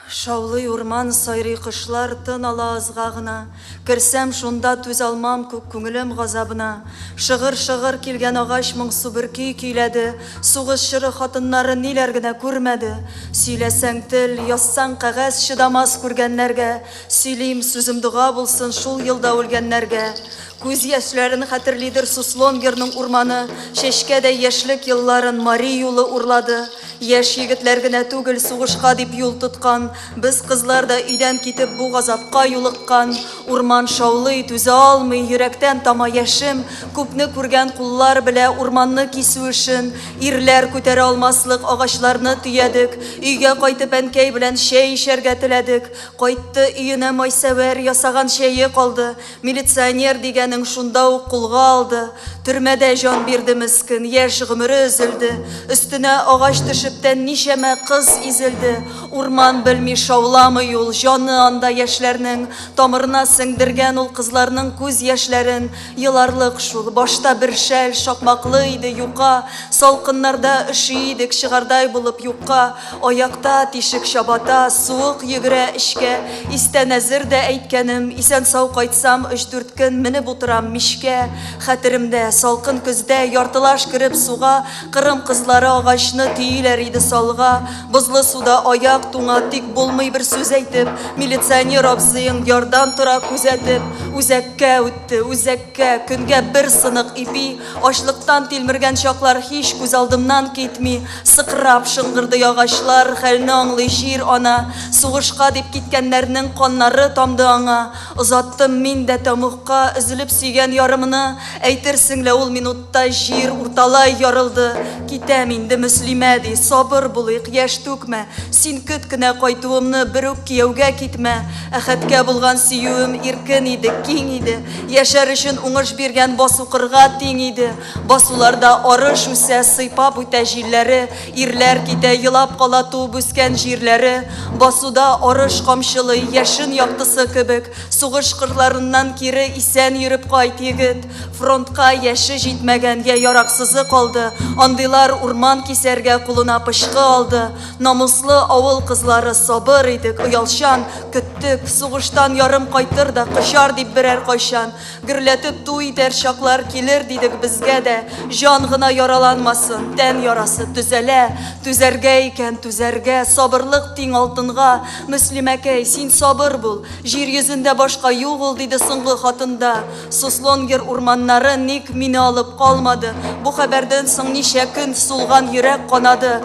Шаулый урман, сайрый кошлар, тын ала азга гына. Керсәм шунда түзалмам күк күңелем газабына. Шыгыр-шыгыр килгән агач моңсу бер көй көйләде. Сугыш чоры хатыннары ниләр генә күрмәде. Сөйләсәң тел, язсаң кәгазь чыдамас күргәннәргә. Сөйлим, сүзем дога булсын шул елда үлгәннәргә. Күз яшьләрен хәтерлидер Суслонгерның урманы, Чәчкәдәй яшьлек елларын Мари юлы урлады. Яшь егетләр генә түгел сугышка дип юл тоткан, Без кызлар да өйдән китеп бу газапка юлыккан. Урман шаулый, түзә алмый, йөрәктән тама яшем, Күпне күргән куллар белә урманны кисү эшен. Ирләр күтәрә алмаслык агачларны төядек, Өйгә кайтып әнкәй белән чәй эчәргә теләдек. Кайтты өенә Майсәвәр, ясаган чәе калды. Милиционер дигәнең шунда ук кулга алды. Төрмәдә җан бирде мескен, яшь гомере өзелде. Өстенә агач төшеп тә ничәмә кыз изелде. Урман белми шауламый ул, җаны анда яшьләрнең. Тамырына сеңдергән ул кызларның күз яшьләрен. Еларлык шул, башта бер шәл, шакмаклы иде, юка. Салкыннарда өши идек, чыгардай булып юкка. Аякта тишек чабата, суык йөгерә эчкә. Истә нәзер дә әйткәнем, исән-сау кайтсам, өч-дүрт көн менеп утырам мичкә. Хәтеремдә, салкын көздә, яртылаш кереп суга, Кырым кызлары агачны төйиләр иде салга. Бозлы суда аяк туңа, тик булмый бер сүз әйтеп, Милиционер абзыең ярдан тора күзәтеп. Үзәккә үтте, үзәккә, көнгә бер сынык ипи. Ачлыктан тилмергән чаклар һич күз алдымнан китми. Сыкрап шыңгырдый агачлар, хәлне аңлый җир ана. Сугышка дип киткәннәрнең каннары тамды аңа. Озаттым мин дә тәмугка өзелеп сөйгән ярымны. Әйтерсең лә ул минутта җир урталай ярылды. Китәм инде, Мөслимә, ди, сабыр булыйк, яшь түкмә. Син көт кенә кайтуымны, берүк кияүгә китмә. Әхәткә булган сөюем иркен иде, киң иде. Яшәр өчен уңыш биргән басу-кырга тиң иде. Басуларда арыш үсә, сыйпап үтә җилләре, Ирләр китә, елап кала туып үскән җирләре. Басуда арыш камчылый, яшен яктысы кебек. Сугыш кырларыннан кире исән йөреп кайт, егет. Фронтка яше җитмәгән, йә яраксызы калды. Андыйлар урман кисәргә кулына пычкы алды. Намуслы авыл кызлары сабыр идек, оялчан. Көттек, сугыштан ярым кайтыр да кочар дип берәр кайчан. Гөрләтеп туй итәр чаклар килер дидек безгә дә. Җан гына яраланмасын, тән ярасы төзәлә. Түзәргә икән, түзәргә, сабырлык тиң алтынга. Мөслимәкәй, син сабыр бул, җир йөзендә башка юк ул, диде соңгы хатында. Суслонгер урманнары ник мине алып калмады? Бу хәбәрдән соң ничә көн сулган йөрәк канады.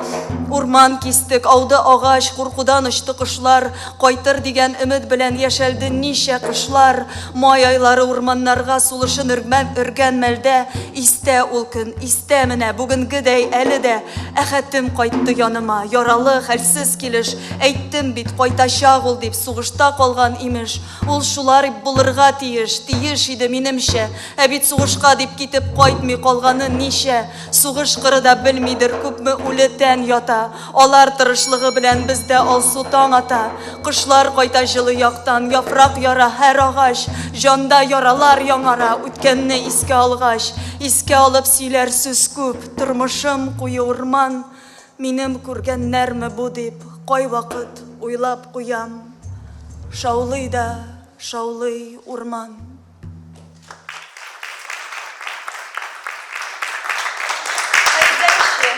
Урман кистек, ауды агач, куркудан очты кошлар. Кайтыр дигән өмет белән яшәлде ничә кышлар. Май айлары урманнарга сулышын өргән, өргән мәлдә истә ул көн, истә менә бүгенгедәй әле дә. Әхәтем кайтты яныма, яралы, хәлсез килеш. Әйттем бит, кайтачак ул дип, сугышта калган имеш. Ул шулар булырга тиеш, тиеш иде минемчә. Ә бит сугышка дип китеп кайтмый калганы ничә? Сугыш кыры да белмидер, күпме үле тән ята. Алар тырышлыгы белән бездә алсу таң ата. Кошлар кайта җылы яктан, яфрак яра һәр агач. Җанда яралар яңара, үткәнне искә алгач. Искә алып сөйләр сүз күп, тормышым куе урман. Минем күргәннәрме бу дип, кайвакыт уйлап куям. Шаулый да шаулый урман. Гаепләнүче,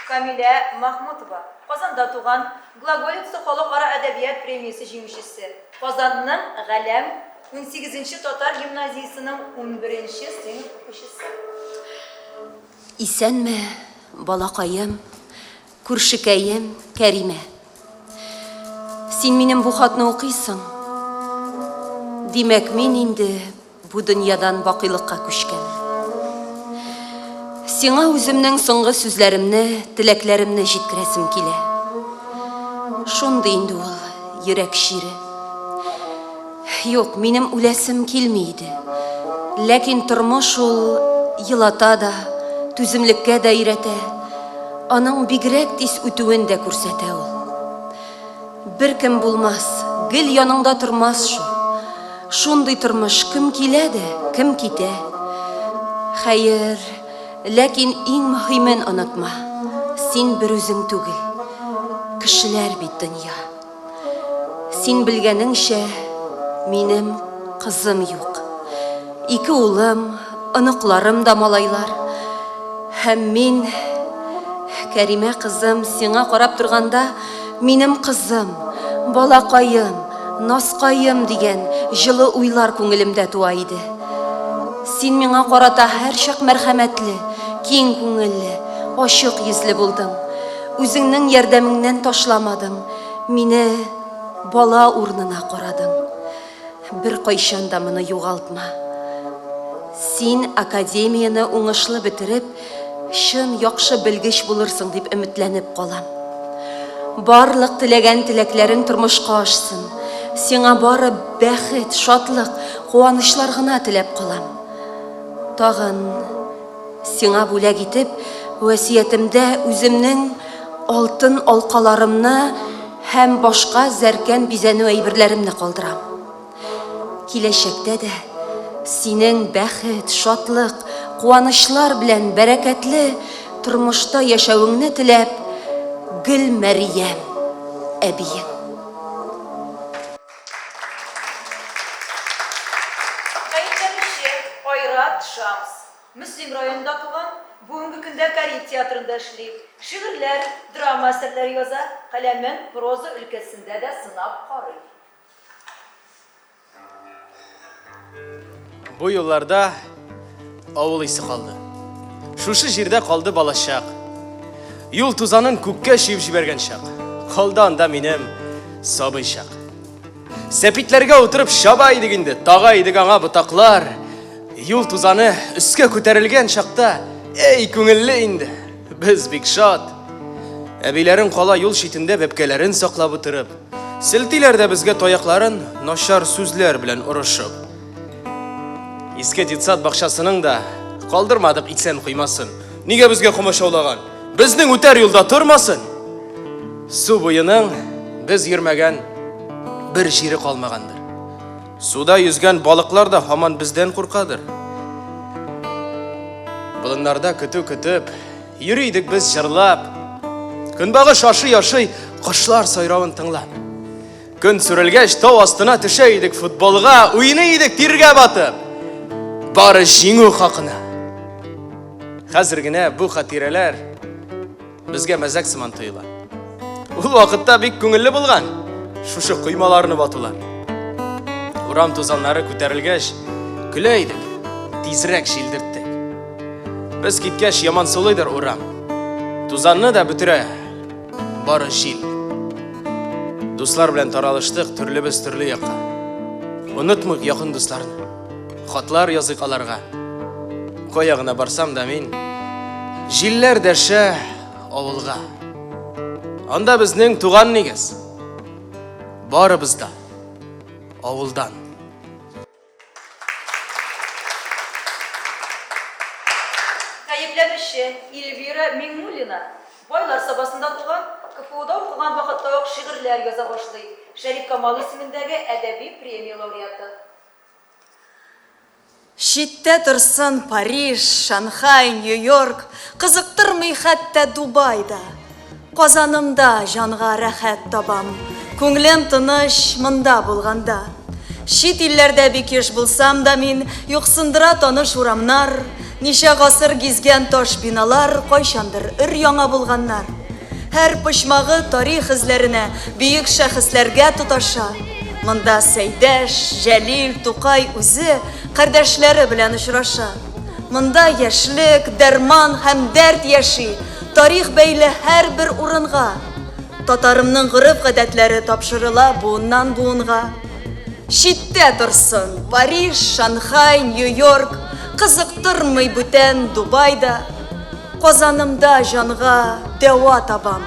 Камилә Махмутова, Казанда туган, Глаголица халыкара әдәбият премиясе җиңүчесе, Казанның Галәм унсигезенче татар гимназиясенең унберенче сыйныф укучысы. Исәнме, балакаем, күршекәем Кәримә. Син минем бу хатны укыйсың. Димәк, мин инде бу дөньядан бакыйлыкка күчкәнмен. Сиңа үземнең соңгы сүзләремне, теләкләремне җиткерәсем килә. Шундый инде ул йөрәк чире. Юк, минем үләсем килми иде. Ләкин тормыш ул елата да, түземлеккә дә өйрәтә. Аның бигрәк тиз үтүен дә күрсәтә ул. Беркем булмас, гел яныңда тормас шул. Шундый тормыш, кем килә дә, кем китә. Хәер, ләкин иң мөһимен онытма, син берүзең түгел. Кешеләр бит дөнья. Син белгәнеңчә, минем кызым юк. Ике улым, оныкларым да малайлар. Һәм мин, Кәримә кызым, сиңа карап торганда, минем кызым, балакаем, назкаем дигән җылы уйлар күңелемдә туа иде. Син миңа карата һәрчак мәрхәмәтле, киң күңелле, ачык йөзле булдың. Үзеңнең ярдәмеңнән ташламадың, мине бала урынына карадың. Беркайчан да моны югалтма. Син академияне уңышлы бетереп, чын яхшы белгеч булырсың дип өметләнеп калам. Барлык теләгән теләкләрең тормышка ашсын. Сиңа бары бәхет, шатлык, куанычлар гына теләп калам. Тагын Сиңа бүләк итеп, вәсиятемдә үземнең алтын алкаларымны һәм башка зәркән бизәнү әйберләремне калдырам. Киләчәктә дә синең бәхет, шатлык, куанычлар белән бәрәкәтле тормышта яшәвеңне теләп, Гөлмәрьям әбиең. Гаепләнүче, Айрат Шамс. Мөслим районында туган, бүгенге көндә Кариев театрында эшли. Шигырьләр, драма әсәрләре яза, каләмен проза өлкәсендә дә сынап карый. Бу юлларда авыл исе калды. Шушы җирдә калды балачак. Юл тузанын күккә чөеп җибәргән чак. Калды анда минем сабый чак. Сәпитләргә утырып чаба идек инде, тага идек аңа ботаклар. Юл тузаны өскә күтәрелгән чакта, эй, күңелле инде. Без бик шат. Әбиләрем кала юл читендә бәбкәләрен саклап утырып. Селтиләр дә безгә таякларын начар сүзләр белән орышып. Иске детсад бакчасының да калдырмадык исән коймасын. Нигә безгә комачаулаган? Безнең үтәр юлда тормасын. Су буеның без йөрмәгән бер җире калмагандыр. Суда йөзгән балыклар да һаман бездән куркадыр. Болыннарда көтү көтеп, йөри идек без җырлап. Көнбагыш ашый-ашый, кошлар сайравын тыңлап. Көн сүрелгәч, тау астына төшә идек футболга, уйный идек тиргә батып. Бары җиңү хакына. Хәзер генә бу хатирәләр безгә мәзәк сыман тоела. Ул вакытта бик күңелле булган шушы коймаларны батулар. Урам тузаннары күтәрелгәч, көлә идек, тизрәк җилдерттек. Без киткәч, ямансулыйдыр урам. Тузанны да бөтерә бары җил. Дуслар белән таралыштык, төрлебез төрле якка. Онытмыйк якын дусларны. Хатлар языйк аларга. Кая гына барсам да мин, җилләр дәшә авылга. Анда безнең туган нигез. Барыбыз да авылдан. Гаепләнүче Эльвира Миңнуллина Байлар Сабасында туган, КФУда укыган вакытта ук шигырьләр яза башлый, Шәриф Камал исемендәге әдәби премия лауреаты. Читтә торсын Париж, Шанхай, Нью-Йорк, Кызыктырмый хәтта Дубай да. Казанымда җанга рәхәт табам, Күңлем тыныч монда булганда. Чит илләрдә бик еш булсам да мин, Юксындыра таныш урамнар, Ничә гасыр гизгән таш биналар Кайчандыр өр-яңа булганнар. Һәр почмагы тарих эзләренә, бөек шәхесләргә тоташа. Монда Сәйдәш, Җәлил, Тукай үзе кардәшләре белән очраша. Монда яшьлек, дәрман һәм дәрт яши, тарих бәйле һәрбер урынга. Татарымның гореф-гадәтләре тапшырыла буыннан-буынга. Читтә торсын Париж, Шанхай, Нью-Йорк, кызыктырмый бүтән Дубай да. Казанымда җанга дәва табам.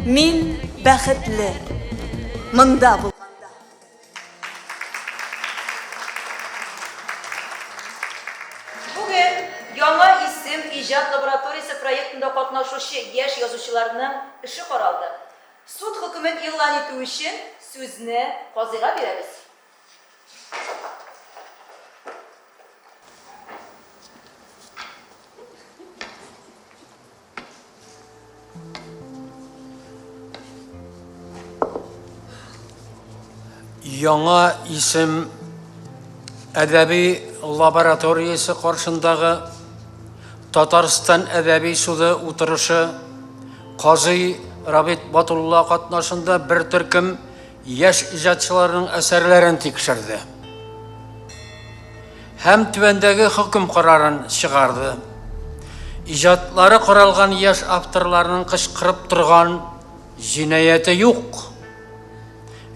Мин бәхетле монда булганда. Бүген Яңа исем иҗат лабораториясе проектында катнашучы яшь язучыларның эше каралды. Суд хөкемен игълан итү өчен сүзне казыйга бирәбез. Яңа исем әдәби лабораториясе каршындагы Татарстан әдәби суды утырышы казый Рабит Батулла катнашында бер төркем яшь иҗатчыларның әсәрләрен тикшерде һәм түбәндәге хөкем карарын чыгарды. Иҗатлары каралган яшь авторларның кычкырып торган җинаяте юк.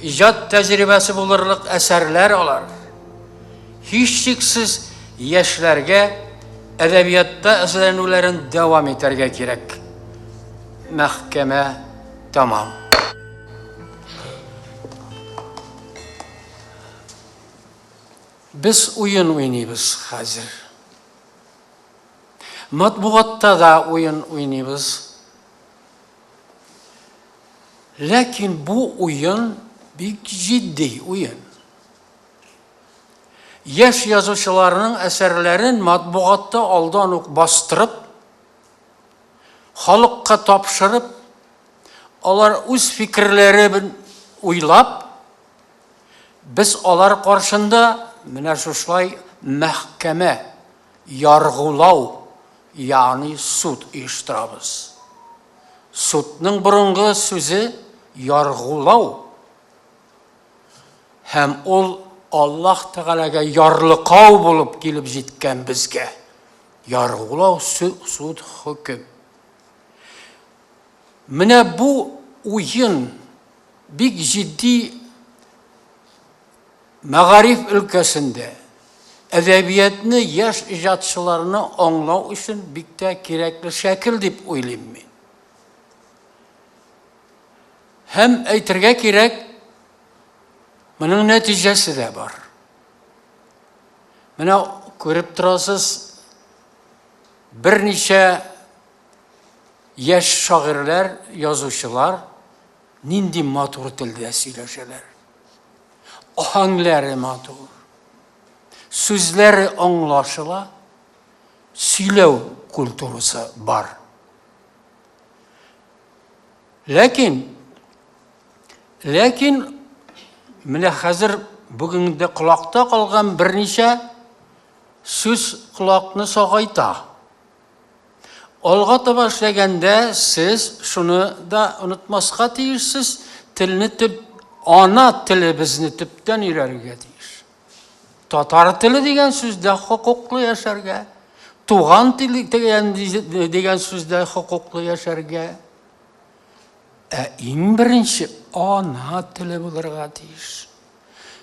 Иҗат тәҗрибәсе булырлык әсәрләр алар. Һичшиксез яшьләргә әдәбиятта эзләнүләрен дәвам итәргә кирәк. Мәхкәмә тәмам. Без уен уйныйбыз хәзер. Матбугатта да уен уйныйбыз. Ләкин бу уен бик җитди уен. Яшь язучыларның әсәрләрен матбугатта алдан ук бастырып, халыкка тапшырып, алар үз фикерләрен уйлап, без алар каршында менә шушылай мәхкәмә, яргулау, ягъни суд оештырабыз. Судның борынгы сүзе яргулау. Һәм ул Аллаһ Тәгаләгә ярлыкау булып килеп җиткән безгә. Яргулау, суд, хөкем. Менә бу уен бик җитди мәгариф өлкәсендә әдәбиятны яшь иҗатчыларны аңлау өчен бик тә кирәкле шәкел дип уйлыйм мин. Һәм әйтергә кирәк, моның нәтиҗәсе дә бар. Менә күреп торасыз, берничә яшь шагыйрьләр, язучылар нинди матур телдә сөйләшәләр. Аһәңләре матур. Сүзләре аңлашыла, сөйләү культурасы бар. Ләкин, ләкин менә хәзер бүгенге колакта калган берничә сүз колакны сагайта. Алга таба эшләгәндә сез шуны да онытмаска тиешсез, телне төп, ана телебезне төптән өйрәнергә тиеш. Татар теле дигән сүздә хокуклы яшәргә. Туган тел дигән, дигән сүздә хокуклы яшәргә. Ә иң беренче ана теле булырга тиеш.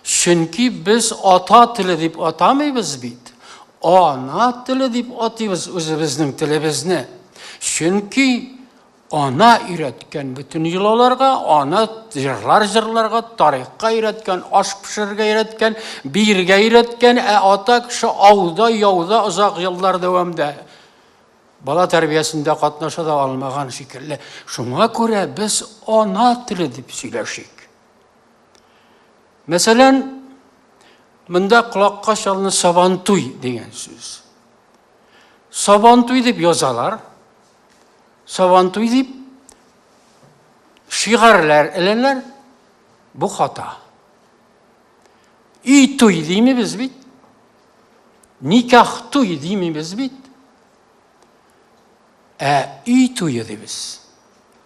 Чөнки без ата теле дип атамыйбыз бит. Ана теле дип атыйбыз үзебезнең телебезне. Чөнки ана өйрәткән бөтен йолаларга, ана җырлар җырларга, тарихка өйрәткән, аш пешерергә өйрәткән, биергә өйрәткән, ә ата кеше ауда, яуда озак еллар дәвамында бала тәрбиясендә катнаша да алмаган шикелле. Шуңа күрә без ана теле дип сөйләшик. Мәсәлән, монда колакка чалыны сабантуй дигән сүз. Сабантуй дип язалар. Сабантуй дип шигарләр эләләр. Бу хата. Өй туй димибез бит. Никах туй димибез бит. Ә өй туе дибез.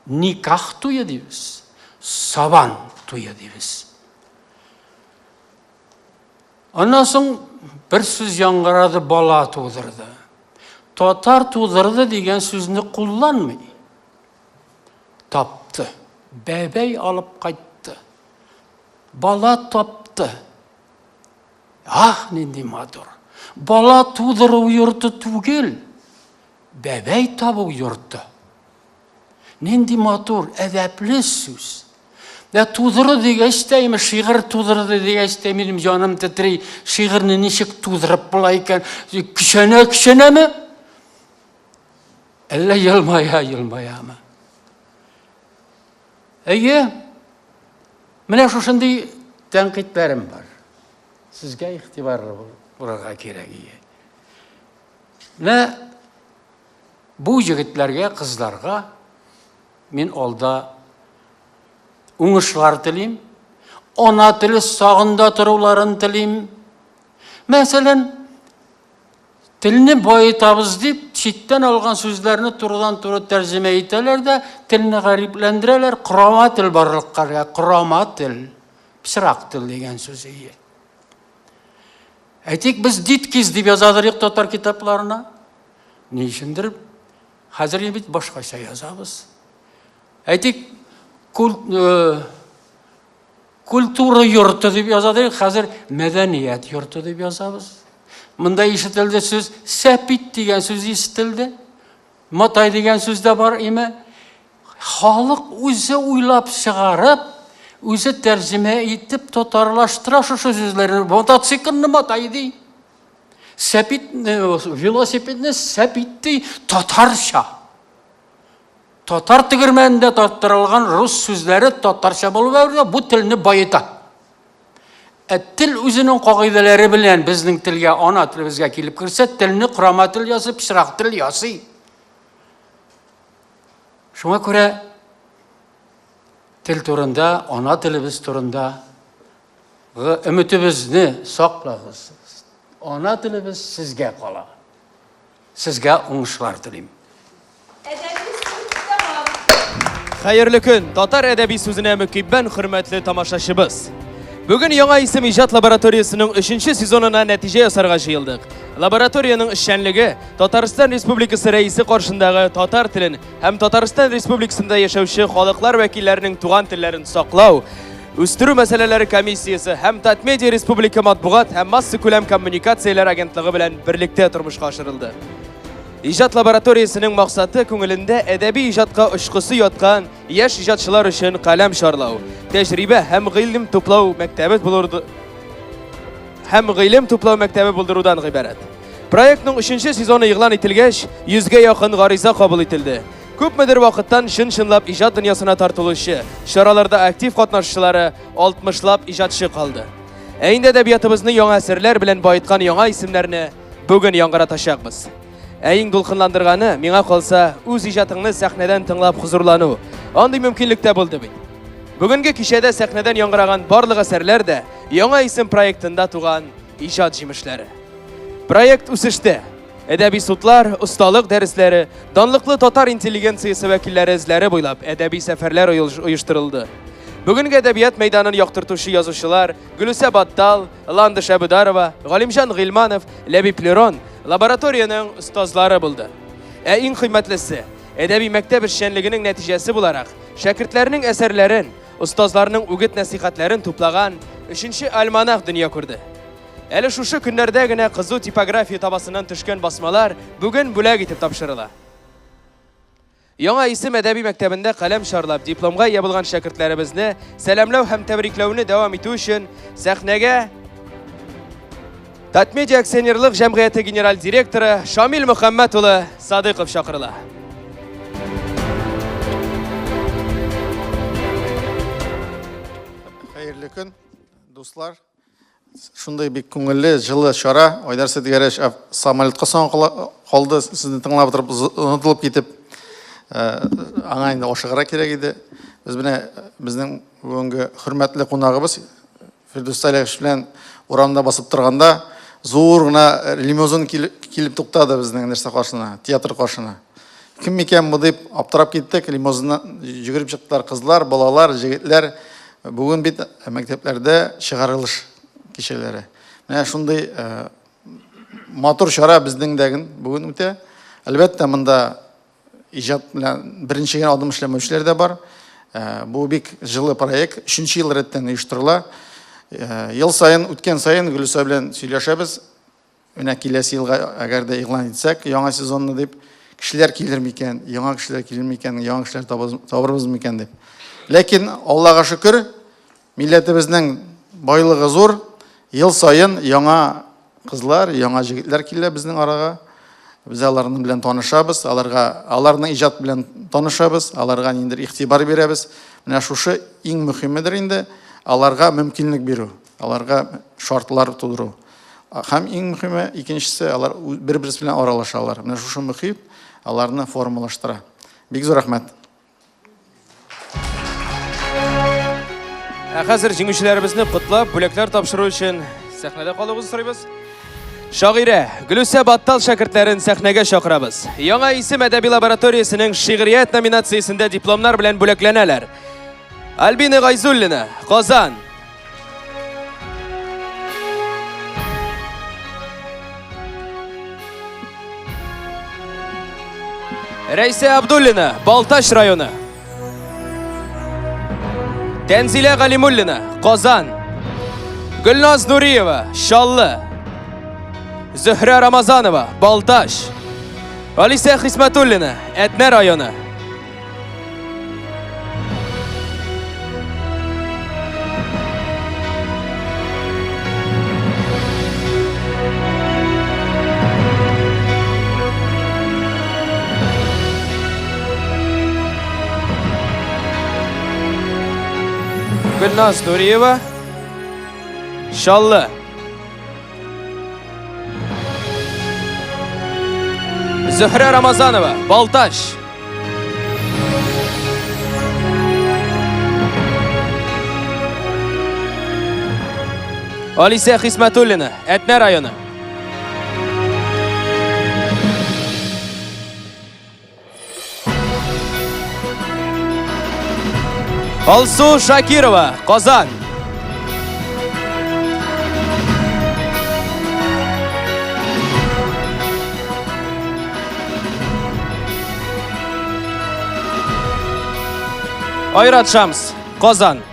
Никах туе дибез. Сабан туе дибез. Аннан соң бер сүз яңгырады, бала тудырды. Татар тудырды дигән сүзне кулланмый. Тапты. Бәбәй алып кайтты. Бала тапты. Ах, нинди матур. Бала тудыру йорты түгел, бәбәй табу йорты. Нинди матур, әдәпле сүз. Дә тудыру дигәч тә, имеш, шигырь тудырды дигәч тә, минем җаным тетри. Шигырьне ничек тудырып була икән? Көчәнә, көчәнәме? Әллә елмая, елмаямы? Әйе, менә шушындый тәнкыйтьләрем бар. Сезгә игътибарлы булырга кирәк ие. Менә бу егетләргә, кызларга мин алда уңышлар телим. Ана теле сагында торуларын телим. Мәсәлән, телне баетабыз дип, читтән алган сүзләрне турыдан-туры тәрҗемә итәләр дә, телне гарипләндерәләр, корама тел барлыкка килә, корама тел, пычрак тел дигән сүз ие. Әйтик, без диткиз дип язадыр юк татар китапларына. Ни өчендер хәзер бит башкача язабыз. Әйтик, э, культура йорты дип язадыр, хәзер мәдәният йорты дип язабыз. Монда ишетелде сүз, сәпит дигән сүз ишетелде. Матай дигән сүз дә бар име. Халык үзе уйлап чыгарып, үзе тәрҗемә итеп татарлаштыра шушы сүзләрне. Мотоциклны матай ди. Сәпит, велосипедны сәпит ди, татарча. Татар тегермәнендә тарттырылган рус сүзләре татарча булып әверелә, бу телне баета. Ә тел үзенең кагыйдәләре белән безнең телгә, ана телебезгә килеп керсә, телне корама тел ясый, пычрак тел ясый. Шуңа күрә тел турында, ана телебез турында өметебезне саклагыз. Ана телебез сезгә кала. Сезгә уңышлар телим. Хәерле көн, татар әдәби сүзенә мөкиббән хөрмәтле тамашачыбыз. Бүген яңа исем иҗат лабораториясенең өченче сезонына нәтиҗә ясарга җыелдык. Лабораториянең эшчәнлеге Татарстан Республикасы Рәисе каршындагы татар телен һәм Татарстан Республикасында яшәүче халыклар вәкилләренең туган телләрен саклау, үстерү мәсьәләләре комиссиясе һәм Татмедиа республика матбугат һәм массакүләм коммуникацияләр агентлыгы белән берлектә тормышка ашырылды. Иҗат лабораториясенең максаты күңелендә әдәби иҗатка очкысы яткан яшь иҗатчылар өчен каләм чарлау, тәҗрибә һәм гыйлем туплау мәктәбе булыр һәм гыйлем туплау мәктәбе булдырудан гыйбарәт. Проектның өченче сезоны игълан ителгәч, йөзгә якын гариза кабул ителде. Күпмедер вакыттан чын-чынлап иҗат дөньясына тартылучы, чараларда актив катнашучылары 60лап иҗатчы калды. Ә инде әдәбиятыбызны яңа әсәрләр белән баеткан яңа исемнәрне бүген яңгыратачакбыз. Ә иң дулкынландырганы, миңа калса, үз иҗатыңны сәхнәдән тыңлап хозурлану. Андый мөмкинлек тә булды бит. Бүгенге кичәдә сәхнәдән яңгыраган барлык әсәрләр дә Яңа исем проектында туган иҗат җимешләре. Проект үсештә. Әдәби судлар, осталык дәресләре, данлыклы татар интеллигенциясе вәкилләре эзләре буйлап әдәби сәфәрләр оештырылды. Бүгенге әдәбият мәйданын яктыртучы язучылар Гөлүсә Баттал, Ландыш Әбүдарова, Галимҗан Гыйльманов, Ләбиб Лерон, лабораториянең остазлары булды. Ә иң кыйммәтлесе, әдәби мәктәп эшчәнлегенең нәтиҗәсе буларак, шәкертләрнең әсәрләрен, остазларның үгет-нәсыйхәтләрен туплаган өченче альманах дөнья күрде. Әле шушы көннәрдә генә кызу типография табасыннан төшкән басмалар бүген бүләк итеп тапшырыла. Яңа исем әдәби мәктәбендә каләм чарлап дипломга ия булган шәкертләребезне сәламләү һәм тәбрикләүне дәвам итү өчен сәхнәгә Татмедиа акционерлык җәмгыяте генераль директоры Шамил Мөхәммәт улы Садыйков чакырыла. Хәерле көн, дуслар. Шундый бик күңелле, җылы чара. Айдар Сәдгәрәш самолетка соң калды, сезне тыңлап утырып, онытылып китеп. Аңа инде ашыгырга кирәк иде. Без менә безнең бүгенге хөрмәтле кунагыбыз Фирдүс Салихович белән урамда басып торганда зур гына лимузин килеп туктады безнең нәрсә каршына, театр каршына. Кем микән бу дип аптырап киттек. Лимузиннан йөгереп чыктылар кызлар, балалар, җегетләр. Бүген бит мәктәпләрдә чыгарылыш кичәләре. Менә шундый матур чара безнең дә бүген үтә. Әлбәттә, монда иҗат белән беренче генә адым эшләмәүчеләр дә бар. Бу бик җылы проект, өченче ел рәттән оештырыла. Ел саен, үткән саен Гөлүсә белән сөйләшәбез. Менә киләсе елга әгәр дә игълан итсәк, яңа сезонны дип, кешеләр килер микән, яңа кешеләр килер микән, яңа кешеләр табырбыз микән дип. Ләкин Аллага шөкер, милләтебезнең байлыгы зур, ел саен яңа кызлар, яңа җегетләр килә безнең арага. Без аларның белән танышабыз, аларга аларның иҗат белән танышабыз, аларга ниндидер игътибар бирәбез. Менә шушы иң мөһимедер инде, аларга мөмкинлек бирү, аларга шартлар тудыру. Һәм иң мөһиме, икенчесе, алар бер-берсе белән аралашалар. Менә шушы мөхит аларны формалаштыра. Бик зур рәхмәт. Ә хәзер җиңүчеләребезне котлап, бүләкләр тапшыру өчен сәхнәдә калуыгызны сорыйбыз. Шагыйрә Гөлүсә Баттал шәкертләрен сәхнәгә чакырабыз. Яңа исем әдәби лабораториясенең шигърият номинациясендә дипломнар белән бүләкләнәләр. Альбина Гайзуллина, Казан. Рәйсә Абдуллина, Балтач районы. Тәнзилә Галимуллина, Казан. Гөлназ Нуриева, Чаллы. Зөһрә Рамазанова, Балтач. Алисә Хисмәтуллина, Әтнә районы. Гөлназ Нуриева, Чаллы. Зөһрә Рамазанова, Балтач. Алисә Хисмәтуллина, Әтнә районы. Алсу Шакирова, Казан. Айрат Шамс, Казан.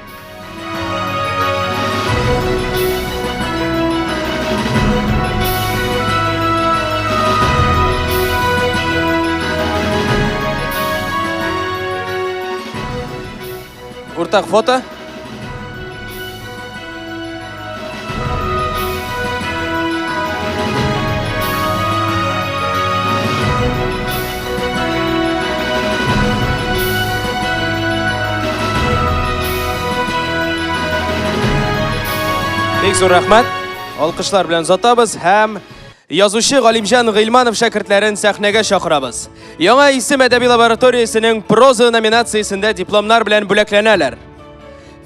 Уртак фото. Бик зур рәхмәт. Алкышлар белән озатабыз һәм язучы Галимҗан Гыйльманов шәкертләрен сәхнәгә чакырабыз. Яңа исем әдәби лабораториясенең проза номинациясендә дипломнар белән бүләкләнәләр.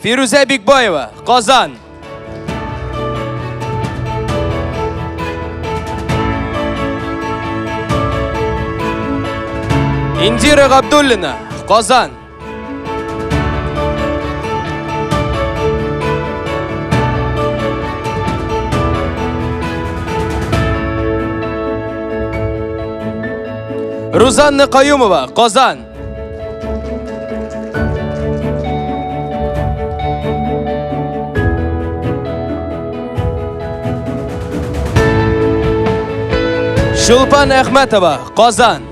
Фирүзә Бикбаева, Казан. Индира Габдуллина, Казан. Рузанна Каюмова, Казан. Чулпан Әхмәтова, Казан.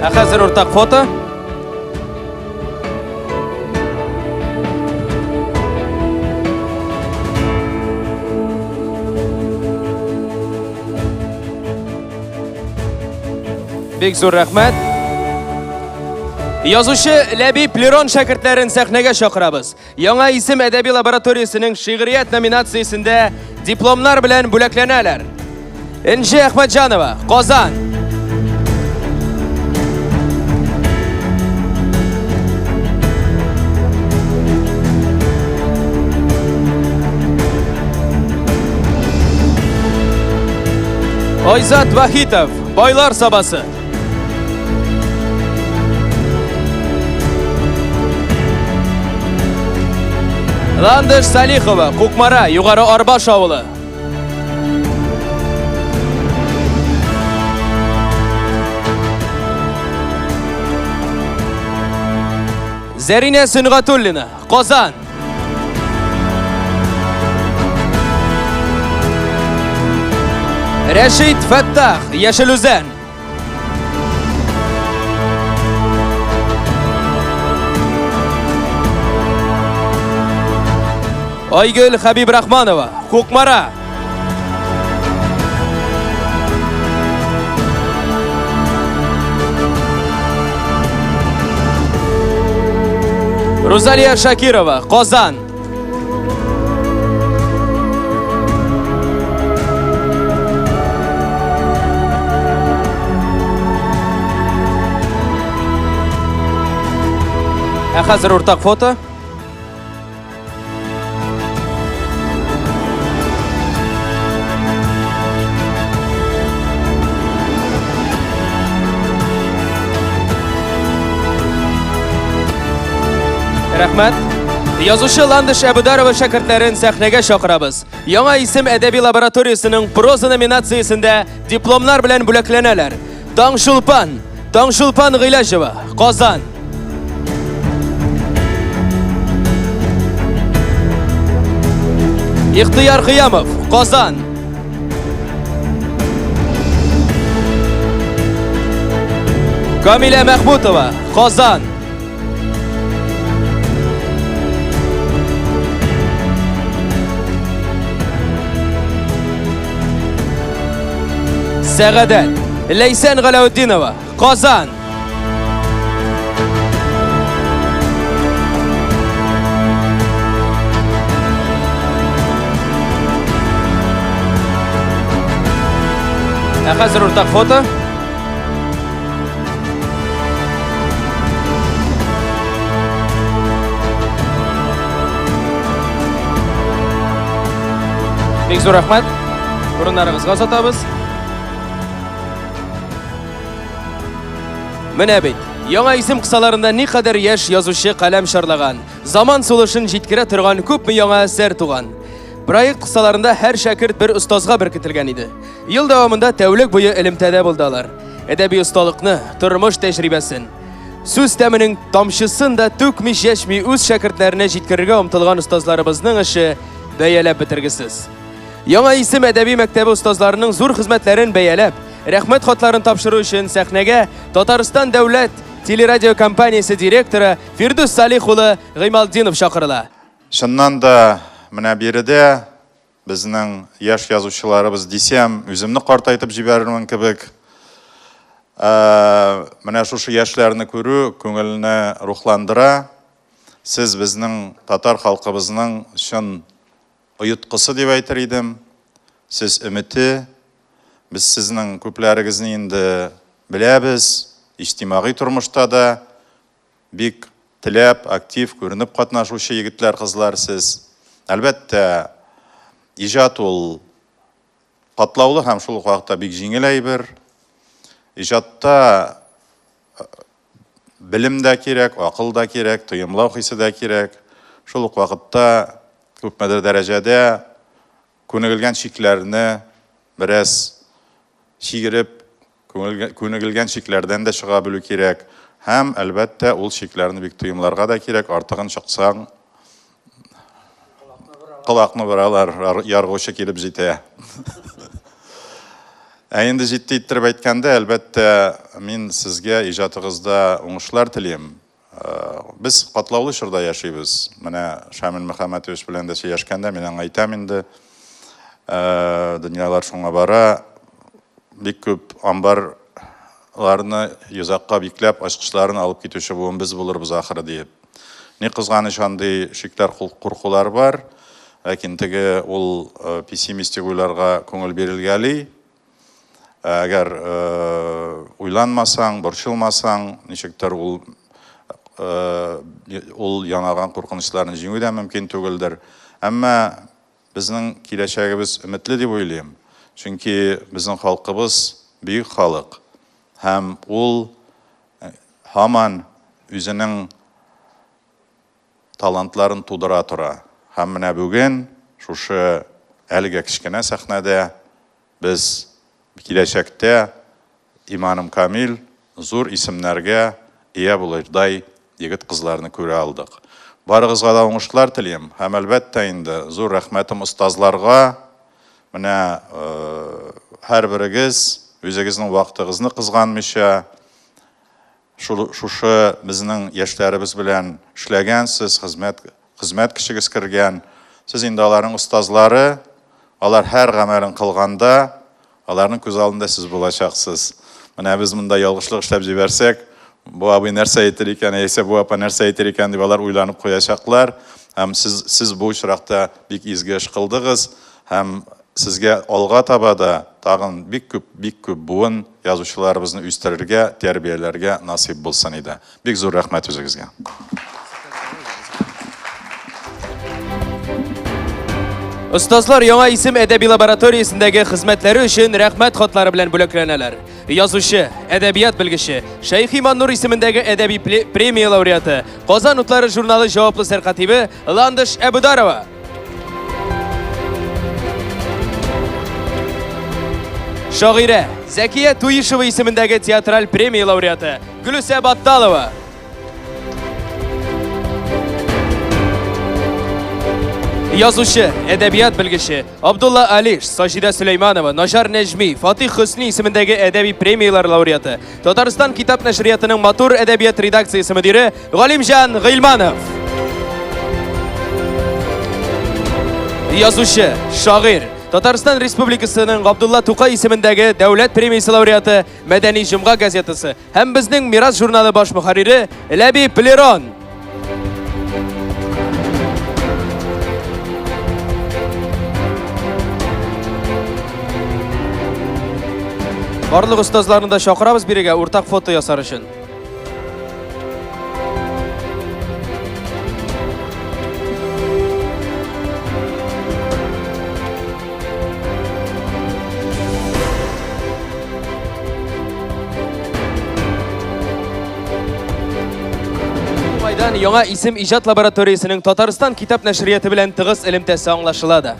Ә хәзер уртак фото. Бик зур рәхмәт. Язучы Ләбиб Лерон шәкертләрен сәхнәгә чакырабыз. Яңа исем әдәби лабораториясенең шигърият номинациясендә дипломнар белән бүләкләнәләр. Энҗе Әхмәтҗанова, Казан. Айзат Вахитов, Байлар Сабасы. Ландыш Салихова, Кукмара, Югары Арбаш авылы. Зәринә Сөнгатуллина, Казан. Рәшит Фәттах, Яшел Үзән. Айгөл Хәбибрахманова, Кукмара. Рузалия Шакирова, Казан. Ә хәзер уртак фото. Рәхмәт. Язучы Ландыш Әбүдарова шәкертләрен сәхнәгә чакырабыз. Яңа исем әдәби лабораториясенең проза номинациясендә дипломнар белән бүләкләнәләр. Таңчулпан, Таңчулпан Гыйләҗева, Казан. Ихтыяр Кыямов, Казан. Камилә Мәхмүтова, Казан. Сәгадәт. Ләйсән Галәүтдинова, Казан. Ә хәзер уртак фото. Бик зур рәхмәт. Урыннарыгызга озатабыз. Менә бит, яңа исем кысаларында никадәр яшь язучы каләм чарлаган, заман сулышын җиткерә торган күпме яңа әсәр туган. Проект кысаларында һәр шәкерт бер остазга беркетелгән иде. Ел дәвамында тәүлек буе элемтәдә булды алар. Әдәби осталыкны, тормыш тәҗрибәсен, сүз тәменең тамчысын да түкми-чәчми үз шәкертләренә җиткерергә омтылган остазларыбызның эше бәяләп бетергесез. Яңа исем әдәби мәктәбе остазларының зур хезмәтләрен бәяләп, рәхмәт хатларын тапшыру өчен сәхнәгә Татарстан дәүләт телерадиокомпаниясе директоры Фирдүс Салих улы Гыймалтдинов чакырыла. Чыннан да, менә биредә безнең яшь язучыларыбыз дисәм, үземне картайтып җибәрермен кебек. Менә шушы яшьләрне күрү күңелне рухландыра. Сез безнең татар халкыбызның чын оеткысы дип әйтер идем. Сез өмете. Без сезнең күпләрегезне инде беләбез, иҗтимагый тормышта да бик теләп, актив, күренеп катнашучы егетләр, кызлар сез. Әлбәттә, иҗат ул катлаулы һәм шул ук вакытта бик җиңел әйбер. Иҗатта белем дә кирәк, акыл да кирәк, тоемлау хисе дә кирәк. Шул ук вакытта күпмедер дәрәҗәдә күнегелгән чикләрне бераз чигереп, күнегелгән чикләрдән дә чыга белү кирәк. Һәм, әлбәттә, ул чикләрне бик тоемларга да кирәк, артыгын чыксаң, колакны боралар, яргучы килеп җитә. Ә инде җитди иттереп әйткәндә, әлбәттә, мин сезгә иҗатыгызда уңышлар телим. Без катлаулы чорда яшибез. Менә Шамил Мөхәммәтович белән дә сөйләшкәндә мин аңа әйтәм инде, дөньялар шуңа бара, бик күп амбарларны йозакка бикләп, ачкычларын алып китүче буын без булырбыз ахыры диеп. Ни кызганыч, андый шикләр, куркулар бар. Ләкин теге ул пессимистик уйларга күңел бирелгәли. Әгәр уйланмасаң, борчылмасаң, ничектер ул ул янаган куркынычларны җиңү дә мөмкин түгелдер. Әмма безнең киләчәгебез өметле дип уйлыйм. Чөнки безнең халкыбыз бөек халык һәм ул һаман үзенең талантларын тудыра тора. Һәм менә бүген шушы әлегә кечкенә сәхнәдә Без киләчәктә, иманым камил, зур исемнәргә ия булырдай егет-кызларны күрә алдык. Барыгызга да уңышлар телим һәм, әлбәттә инде, зур рәхмәтем остазларга. Менә һәрберегез үзегезнең вакытыгызны кызганмыйча, Шул шушы безнең яшьләребез белән эшләгәнсез, хезмәт хезмәт көчегез кергән. Сез инде аларның остазлары, алар һәр гамәлен кылганда, аларның күз алдында сез булачаксыз. Менә без монда ялгышлык эшләп җибәрсәк, бу абый нәрсә әйтер икән, яисә бу апа нәрсә әйтер икән дип алар уйланып куячаклар. Һәм сез сез бу очракта бик изге эш кылдыгыз һәм сезгә алга таба да тагын бик күп, бик күп буын язучыларыбызны үстерергә, тәрбияләргә насыйп булсын иде. Бик зур рәхмәт үзегезгә. Остазлар яңа исем әдәби лабораториясендәге хезмәтләре өчен рәхмәт хатлары белән бүләкләнәләр. Язучы, әдәбият белгече, Шәйхи Маннур исемендәге әдәби премия лауреаты, Казан утлары журналы җаваплы сәркатибе Ландыш Әбүдарова. Шагыйрә Зәкия Туишева исемендәге театраль премия лауреаты Гөлүсә Батталова. Язучы, әдәбият белгече Абдулла Алиш, Саҗидә Сөләйманова, Наҗар Нәҗми, Фатих Хөсни исемендәге әдәби премияләр лауреаты, Татарстан китап нәшриятының матур әдәбият редакциясе мөдире Галимҗан Гыйльманов. Язучы, шагыйрь, Татарстан Республикасының Габдулла Тукай исемендәге дәүләт премиясе лауреаты, Мәдәни җомга газетасы һәм безнең Мирас журналы баш мөхәррире Ләбиб Лерон. Барлык остазларны да чакырабыз бирегә уртак фото ясар өчен. Уңайдан яңа исем иҗат лабораториясенең Татарстан китап нәшрияты белән тыгыз элемтәсе аңлашыла да.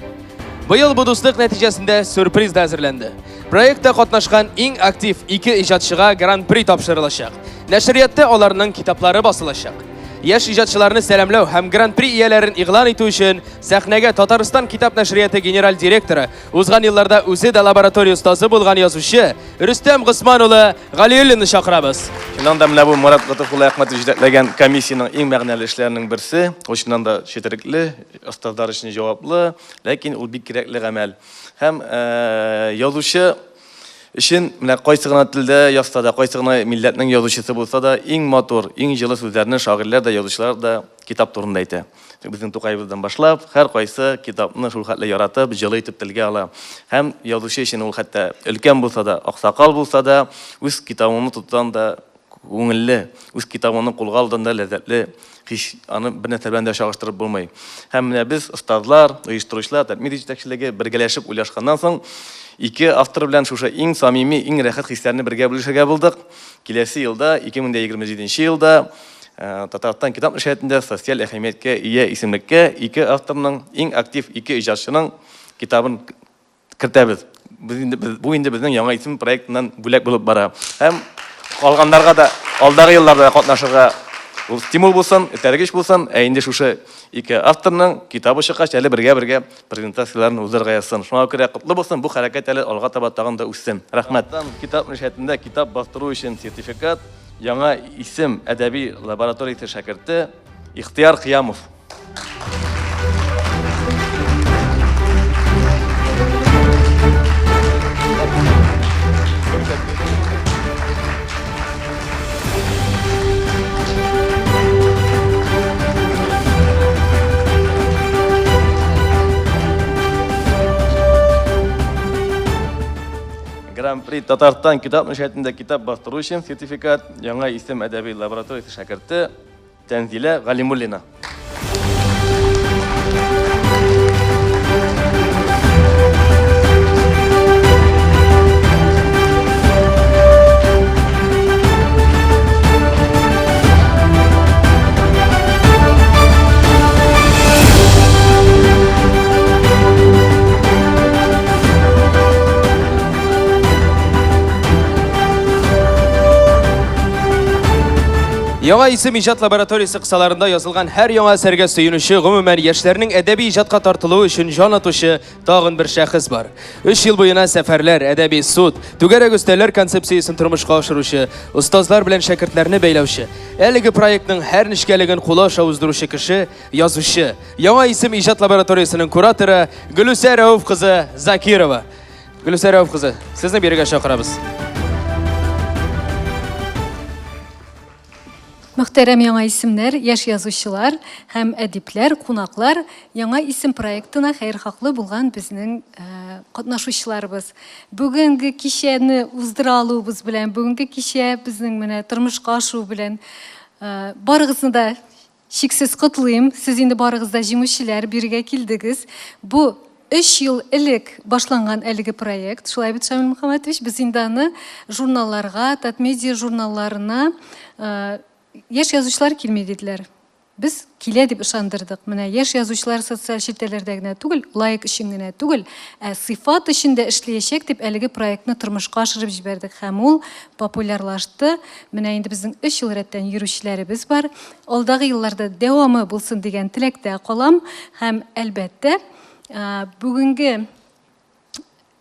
Быел бу дуслык нәтиҗәсендә сюрприз да әзерләнде. Проектта катнашкан иң актив ике иҗатчыга гран-при тапшырылачак. Нәшриятта аларның китаплары басылачак. Яшь иҗатчыларны сәламләү һәм гран-при ияләрен игълан итү өчен сәхнәгә Татарстан китап нәшрияты генераль директоры, узган елларда үзе дә лаборатория остазы булган язучы Рөстәм Госман улы Галиуллинны чакырабыз. Чыннан да менә бу Марат Готыф улы Әхмәтов җитәкләгән комиссиянең иң мәгънәле эшләренең берсе. Ул чыннан да четерекле, остазлар өчен җаваплы, ләкин ул бик кирәкле гамәл. Һәм язучы өчен менә кайсы гына телдә язса да, кайсы гына милләтнең язучысы булса да, иң матур, иң җылы сүзләрне шагыйрьләр дә, язучылар да китап турында әйтә. Безнең Тукаебыздан башлап, һәркайсы китапны шул хәтле яратып, җылы итеп телгә ала. Һәм язучы өчен ул хәтта өлкән булса да, аксакал булса да, үз китабыңны тотсаң да күңелле, үз китабыңны кулга алганда ләззәтле, һич аны бер нәрсә белән дә чагыштырып булмый. Һәм менә без, остазлар, оештыручылар, Татмедиа җитәкчелеге бергәләшеп уйлашканнан соң, Ике автор белән шушы иң самими, иң рәхәт хисләрне бергә бүлешергә булдык. Киләсе елда, 2027 елда Татарстан китап нәшриятында социаль әһәмияткә ия исемлеккә ике авторның, иң актив ике иҗатчының китабын кертәбез. Без инде, без, бу инде безнең яңа исем проектыннан бүләк булып бара. Һәм калганнарга да алдагы елларда катнашырга ул стимул булсын, этәргеч булсын. Ә инде шушы ике авторның китабы чыккач, әле бергә-бергә презентацияләрен уздырырга язсын. Шуңа күрә котлы булсын, бу хәрәкәт әле алга таба тагын да үссен. Рәхмәт. Китап нәшриятында китап бастыру өчен сертификат, яңа исем әдәби лабораториясе шәкерте Ихтыяр Кыямов. Гран-при Татарстан китап нәшриятында китап бастыру өчен сертификат, яңа исем әдәби лабораториясе шәкерте Тәнзилә Галимуллина. Яңа исем иҗат лабораториясе кысаларында язылган һәр яңа әсәргә сөенүче, гомумән, яшьләрнең әдәби иҗатка тартылуы өчен җан атучы тагын бер шәхес бар. Өч ел буена сәфәрләр, әдәби суд, түгәрәк өстәлләр концепциясен тормышка ашыручы, остазлар белән шәкертләрне бәйләүче, әлеге проектның һәр нечкәлеген кулы аша уздыручы кеше, язучы, Яңа исем иҗат лабораториясенең кураторы Гөлүсә Рәүф кызы Закирова. Гөлүсә Рәүф кызы, сезне бирегә чакырабыз. Мөхтәрәм яңа исемнәр, яшь язучылар һәм әдипләр, кунаклар, Яңа исем проектына хәерхаклы булган безнең э, катнашучыларыбыз. Бүгенге кичәне уздыра алуыбыз белән, бүгенге кичә безнең менә тормышка ашуы белән э, барыгызны да Чиксез котлыйм, сез инде барыгыз да җиңүчеләр, бирегә килдегез. Бу өч ел элек башланган әлеге проект, шулай бит, Шамил Мөхәммәтович, без инде аны журналларга, Татмедиа журналларына яшь язучылар килми диделәр. Без килә дип ышандырдык. Менә яшь язучылар социаль челтәрләрдә генә түгел, лайк өчен генә түгел, ә сыйфат өчен дә эшләячәк дип әлеге проектны тормышка ашырып җибәрдек һәм ул популярлашты. Менә инде безнең өч ел рәттән йөрүчеләребез бар. Алдагы елларда дәвамы булсын дигән теләктә калам һәм, әлбәттә, бүгенге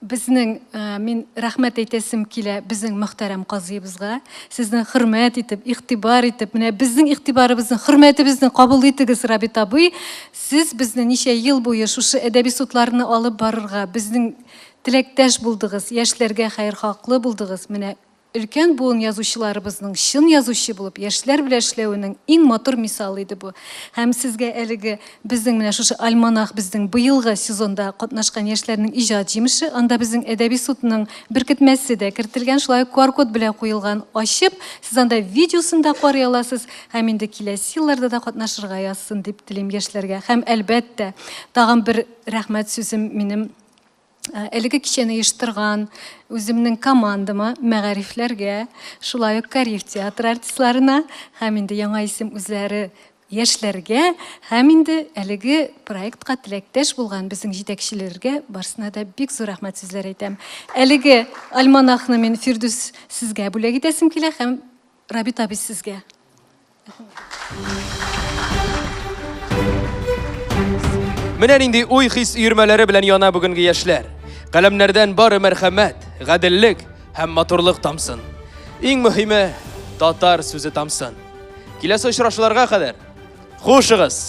безнең мин рәхмәт әйтәсем килә безнең мөхтәрәм казыебызга. Сезне хөрмәт итеп, игътибар итеп, менә безнең игътибарыбызны, хөрмәтебезне кабул итегез, Рабит абый. Сез безне ничә ел буе шушы әдәби судларны алып барырга безнең теләктәш булдыгыз, яшьләргә хәерхаклы булдыгыз. Менә Өлкән буын язучыларыбызның чын язучы булып, яшьләр белән эшләвенең иң матур мисалы иде бу. Һәм сезгә әлеге безнең менә шушы альманах безнең быелгы сезонда катнашкан яшьләрнең иҗат җимеше, анда безнең әдәби судның беркетмәсе дә кертелгән, шулай ук QR-код белән куелган, ачып, сез анда видеосын да карый аласыз һәм инде киләсе елларда да катнашырга язсын дип телим яшьләргә. Һәм, әлбәттә, тагын бер рәхмәт сүзем минем Әлеге кичәне оештырган үземнең командама, мәгарифләргә, шулай ук Кариев театры артистларына һәм инде яңа исем үзләре яшьләргә һәм инде әлеге проектка теләктәш булган безнең җитәкчеләргә барсына да бик зур рәхмәт сүзләре әйтәм. Әлеге альманахны мин Фирдүс сезгә бүләк итәсем килә һәм Рабит абый сезгә. Менә нинди уй-хис өермәләре белән яна бүгенге яшьләр. Каләмнәрдән бары мәрхәмәт, гаделлек һәм матурлык тамсын. Иң мөһиме, татар сүзе тамсын. Киләсе очрашуларга кадәр хушыгыз!